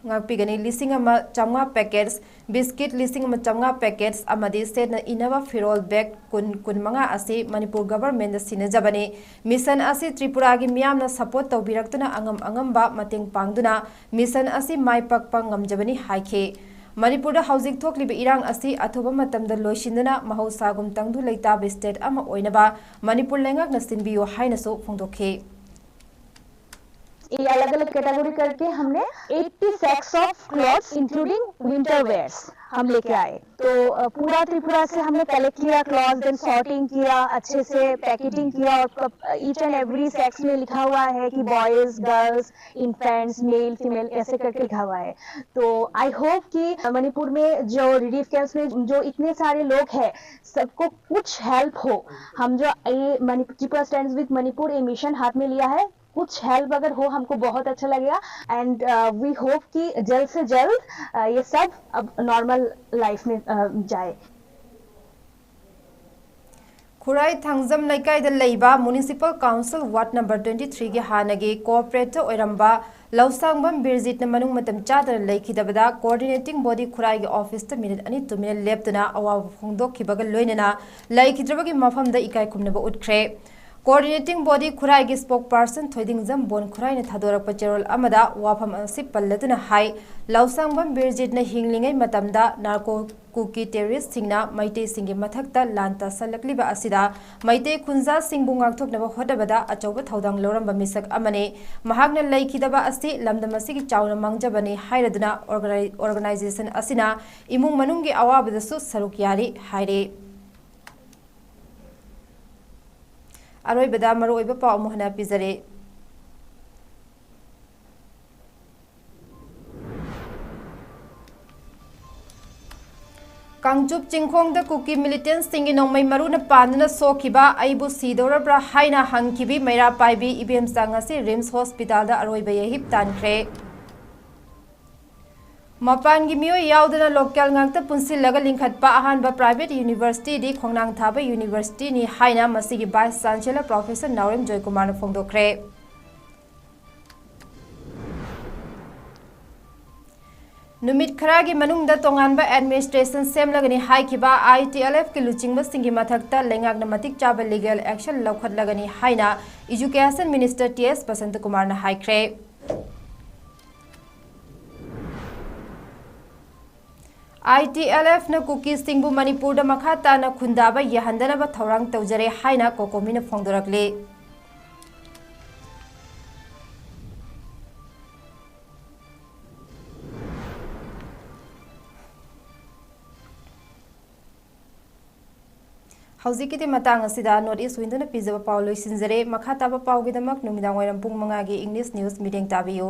ꯉꯥꯛꯄꯤꯒꯅꯤ꯫ ꯂꯤꯁꯤꯡ ꯑꯃ ꯆꯥꯝꯃꯉꯥ packets, ꯕꯤꯁꯀꯤꯠ ꯂꯤꯁꯤꯡ ꯑꯃ ꯆꯥꯝꯃꯉꯥ packets ꯑꯃꯗꯤ ꯁꯦꯠꯅ ꯏꯅꯕ ꯐꯤꯔꯣꯜ bag ꯀꯨꯟ, ꯀꯨꯟꯃꯉꯥ ꯑꯁꯤ ꯃꯅꯤꯄꯨꯔ governmentꯅ ꯁꯤꯟꯅꯖꯕꯅꯤ꯫ Mission ꯑꯁꯤ ꯇ꯭ꯔꯤꯄꯨꯔꯥꯒꯤ ꯃꯤꯌꯥꯝꯅ support ꯇꯧꯕꯤꯔꯛꯇꯨꯅ ꯑꯉꯝ ꯑꯉꯝꯕ ꯃꯇꯦꯡ ꯄꯥꯡꯗꯨꯅ mission ꯑꯁꯤ ꯃꯥꯏ ꯄꯥꯛꯄ ꯉꯝꯖꯕꯅꯤ ꯍꯥꯏꯈꯤ꯫ ꯃꯅꯤꯄꯨꯔꯗ ꯍꯧꯖꯤꯛ ꯊꯣꯛꯂꯤꯕ ꯏꯔꯥꯡ ꯑꯁꯤ ꯑꯊꯨꯕ ꯃꯇꯝꯗ ꯂꯣꯏꯁꯤꯟꯗꯨꯅ ꯃꯍꯧꯁꯥꯒꯨꯝ ꯇꯪꯗꯨ ꯂꯩꯇꯥꯕ state ꯑꯃ ꯑꯣꯏꯅꯕ ꯃꯅꯤꯄꯨꯔ ꯂꯩꯉꯥꯛꯅ ꯁꯤꯟꯕꯤꯌꯨ ꯍꯥꯏꯅꯁꯨ ꯐꯣꯡꯗꯣꯛꯈꯤ꯫ ये अलग अलग कैटेगरी करके हमने eighty sets of clothes including winter wears हम लेके आए। तो अ, पूरा त्रिपुरा से हमने कलेक्ट किया क्लॉथ्स, देन सॉर्टिंग किया, अच्छे से पैकेटिंग किया और ईच एंड एवरी सेक्स में लिखा हुआ है कि boys, girls, infants, male, female, ऐसे करके लिखा हुआ है। तो आई होप कि मणिपुर में जो रिलीफ कैंप्स में जो इतने सारे लोग हैं, सबको कुछ हेल्प हो। हम जो ये मणिपुर, त्रिपुरा स्टैंड्स विद मणिपुर ये मिशन हाथ में लिया है, कुछ हेल्प अगर हो हमको बहुत अच्छा लगेगा। एंड वी होप कि जल्द से जल्द अ, ये सब अब नॉर्मल लाइफ में अ, जाए। ꯈꯨꯔꯥꯏ ꯊꯥꯡꯖꯝ ꯂꯩꯀꯥꯏꯗ ꯂꯩꯕ Municipal Council Ward number twenty threeꯒꯤ ꯍꯥꯟꯅꯒꯤ ꯀꯣꯑꯣꯄꯔꯦꯇꯔ ꯑꯣꯏꯔꯝꯕ ꯂꯧꯁꯥꯡꯕꯝ ꯕꯤꯔꯖꯤꯠꯅ ꯃꯅꯨꯡ ꯃꯇꯝ ꯆꯥꯗꯅ ꯂꯩꯈꯤꯗꯕꯗ coordinating body ꯈꯨꯔꯥꯏꯒꯤ ꯑꯣꯐꯤꯁꯇ ꯃꯤꯅꯤꯠ ꯑꯅꯤ ꯇꯨꯃꯤꯟꯅ ꯂꯦꯞꯇꯨꯅ ꯑꯋꯥꯕ ꯐꯣꯡꯗꯣꯛꯈꯤꯕꯒ ꯂꯣꯏꯅꯅ ꯂꯩꯈꯤꯗ꯭ꯔꯕꯒꯤ ꯃꯐꯝꯗ ꯏꯀꯥꯏ ꯈꯨꯝꯅꯕ ꯎꯠꯈ꯭ꯔꯦ꯫ Coordinating body ꯈꯨꯔꯥꯏꯒꯤ spokesperson ꯊꯣꯏꯗꯤꯡꯖꯝ ꯕꯣꯟ ꯈꯨꯔꯥꯏꯅ ꯊꯥꯗꯣꯔꯛꯄ ꯆꯦꯔꯣꯜ ꯑꯃꯗ ꯋꯥꯐꯝ ꯑꯁꯤ ꯄꯜꯂꯗꯨꯅ ꯍꯥꯏ, ꯂꯧꯁꯥꯡꯕꯝ ꯕꯤꯔꯖꯤꯠꯅ ꯍꯤꯡꯂꯤꯉꯩ ꯃꯇꯝꯗ ꯅꯥꯔꯀꯣ ꯀꯨꯀꯤ ꯇꯦꯔꯣꯔꯤꯁꯁꯤꯡꯅ ꯃꯩꯇꯩꯁꯤꯡꯒꯤ ꯃꯊꯛꯇ ꯂꯥꯟ ꯇꯥꯁꯜꯂꯛꯂꯤꯕ ꯑꯁꯤꯗ ꯃꯩꯇꯩ ꯈꯨꯟꯖꯥꯁꯤꯡꯕꯨ ꯉꯥꯛꯊꯣꯛꯅꯕ ꯍꯣꯠꯅꯕꯗ ꯑꯆꯧꯕ ꯊꯧꯗꯥꯡ ꯂꯧꯔꯝꯕ ꯃꯤꯁꯛ ꯑꯃꯅꯤ꯫ ꯃꯍꯥꯛꯅ ꯂꯩꯈꯤꯗꯕ ꯑꯁꯤ ꯂꯝꯗꯝ ꯑꯁꯤꯒꯤ ꯆꯥꯎꯅ ꯃꯥꯡꯖꯕꯅꯤ ꯍꯥꯏꯔꯗꯨꯅ ꯑꯣꯔꯒꯅꯥꯏ-, organization ꯑꯁꯤꯅ ꯏꯃꯨꯡ ꯃꯅꯨꯡꯒꯤ ꯑꯋꯥꯕꯗꯁꯨ ꯁꯔꯨꯛ ꯌꯥꯔꯤ ꯍꯥꯏꯔꯤ꯫ ꯑꯔꯣꯏꯕꯗ ꯃꯔꯨꯑꯣꯏꯕ ꯄꯥꯎ ꯑꯃꯨꯛ ꯍꯟꯅ ꯄꯤꯖꯔꯤ꯫ ꯀꯥꯡꯆꯨꯞ ꯆꯤꯡꯈꯣꯡꯗ ꯀꯨꯀꯤ ꯃꯤꯂꯤꯇꯦꯟꯁꯁꯤꯡꯒꯤ ꯅꯣꯡꯃꯩ ꯃꯔꯨꯅ ꯄꯥꯟꯗꯨꯅ ꯁꯣꯛꯈꯤꯕ, ꯑꯩꯕꯨ ꯁꯤꯗꯧꯔꯕ꯭ꯔꯥ ꯍꯥꯏꯅ ꯍꯪꯈꯤꯕꯤ ꯃꯩꯔꯥ ꯄꯥꯏꯕꯤ ꯏꯕꯦꯝꯆꯥ ꯉꯁꯤ ꯔꯤꯝꯁ ꯍꯣꯁꯄꯤꯇꯥꯜꯗ ꯑꯔꯣꯏꯕ ꯌꯩꯍꯤꯞ ꯇꯥꯟꯈ꯭ꯔꯦ꯫ ꯃꯄꯥꯟꯒꯤ ꯃꯤꯑꯣꯏ ꯌꯥꯎꯗꯅ ꯂꯣꯀꯦꯜ ꯉꯥꯛꯇ ꯄꯨꯟꯁꯤꯜꯂꯒ ꯂꯤꯡꯈꯠꯄ ꯑꯍꯥꯟꯕ ꯄ꯭ꯔꯥꯏꯚꯦꯠ ꯌꯨꯅꯤꯚꯔꯁꯤꯇꯤꯗꯤ ꯈꯣꯡꯅꯥꯡ ꯊꯥꯕ ꯌꯨꯅꯤꯚꯔꯁꯤꯇꯤꯅꯤ ꯍꯥꯏꯅ ꯃꯁꯤꯒꯤ ꯚꯥꯏꯁ ꯆꯥꯟꯁꯦꯂꯔ ꯄ꯭ꯔꯣꯐꯦꯁꯔ ꯅꯥꯎꯔꯦꯝ ꯖꯣꯏꯀꯨꯃꯥꯔꯅ ꯐꯣꯡꯗꯣꯛꯈ꯭ꯔꯦ꯫ ꯅꯨꯃꯤꯠ ꯈꯔꯒꯤ ꯃꯅꯨꯡꯗ ꯇꯣꯉꯥꯟꯕ ꯑꯦꯗꯃꯤꯅꯤꯁꯇ꯭ꯔꯦꯁꯟ ꯁꯦꯝꯂꯒꯅꯤ ꯍꯥꯏꯈꯤꯕ ITLFꯀꯤ ꯂꯨꯆꯤꯡꯕꯁꯤꯡꯒꯤ ꯃꯊꯛꯇ ꯂꯩꯉꯥꯛꯅ ꯃꯇꯤꯛ ꯆꯥꯕ ꯂꯤꯒꯦꯜ ꯑꯦꯛꯁꯟ ꯂꯧꯈꯠꯂꯒꯅꯤ ꯍꯥꯏꯅ ꯏꯖꯨꯀꯦꯁꯟ ꯃꯤꯅꯤꯁꯇꯔ ꯇꯤ ꯑꯦꯁ ꯕꯁꯟꯇꯀꯨꯃꯥꯔꯅ ꯍꯥꯏꯈ꯭ꯔꯦ꯫ ITLFꯅ ꯀꯨꯀꯤꯁꯤꯡꯕꯨ ꯃꯅꯤꯄꯨꯔꯗ ꯃꯈꯥ ꯇꯥꯅ ꯈꯨꯟꯗꯥꯕ ꯌꯥꯍꯟꯗꯅꯕ ꯊꯧꯔꯥꯡ ꯇꯧꯖꯔꯦ ꯍꯥꯏꯅ ꯀꯣꯀꯣꯃꯤꯅ ꯐꯣꯡꯗꯣꯔꯛꯂꯤ꯫ ꯍꯧꯖꯤꯛꯀꯤꯗꯤ ꯃꯇꯥꯡ ꯑꯁꯤꯗ North East Windowꯅ ꯄꯤꯖꯕ ꯄꯥꯎ ꯂꯣꯏꯁꯤꯟꯖꯔꯦ꯫ ꯃꯈꯥ ꯇꯥꯕ ꯄꯥꯎꯒꯤꯗꯃꯛ ꯅꯨꯃꯤꯗꯥꯡ ꯋꯥꯏꯔꯝ ꯄꯨꯡ ꯃꯉꯥꯒꯤ English News ꯃꯤꯠꯌꯦꯡ ꯇꯥꯕꯤꯌꯨ꯫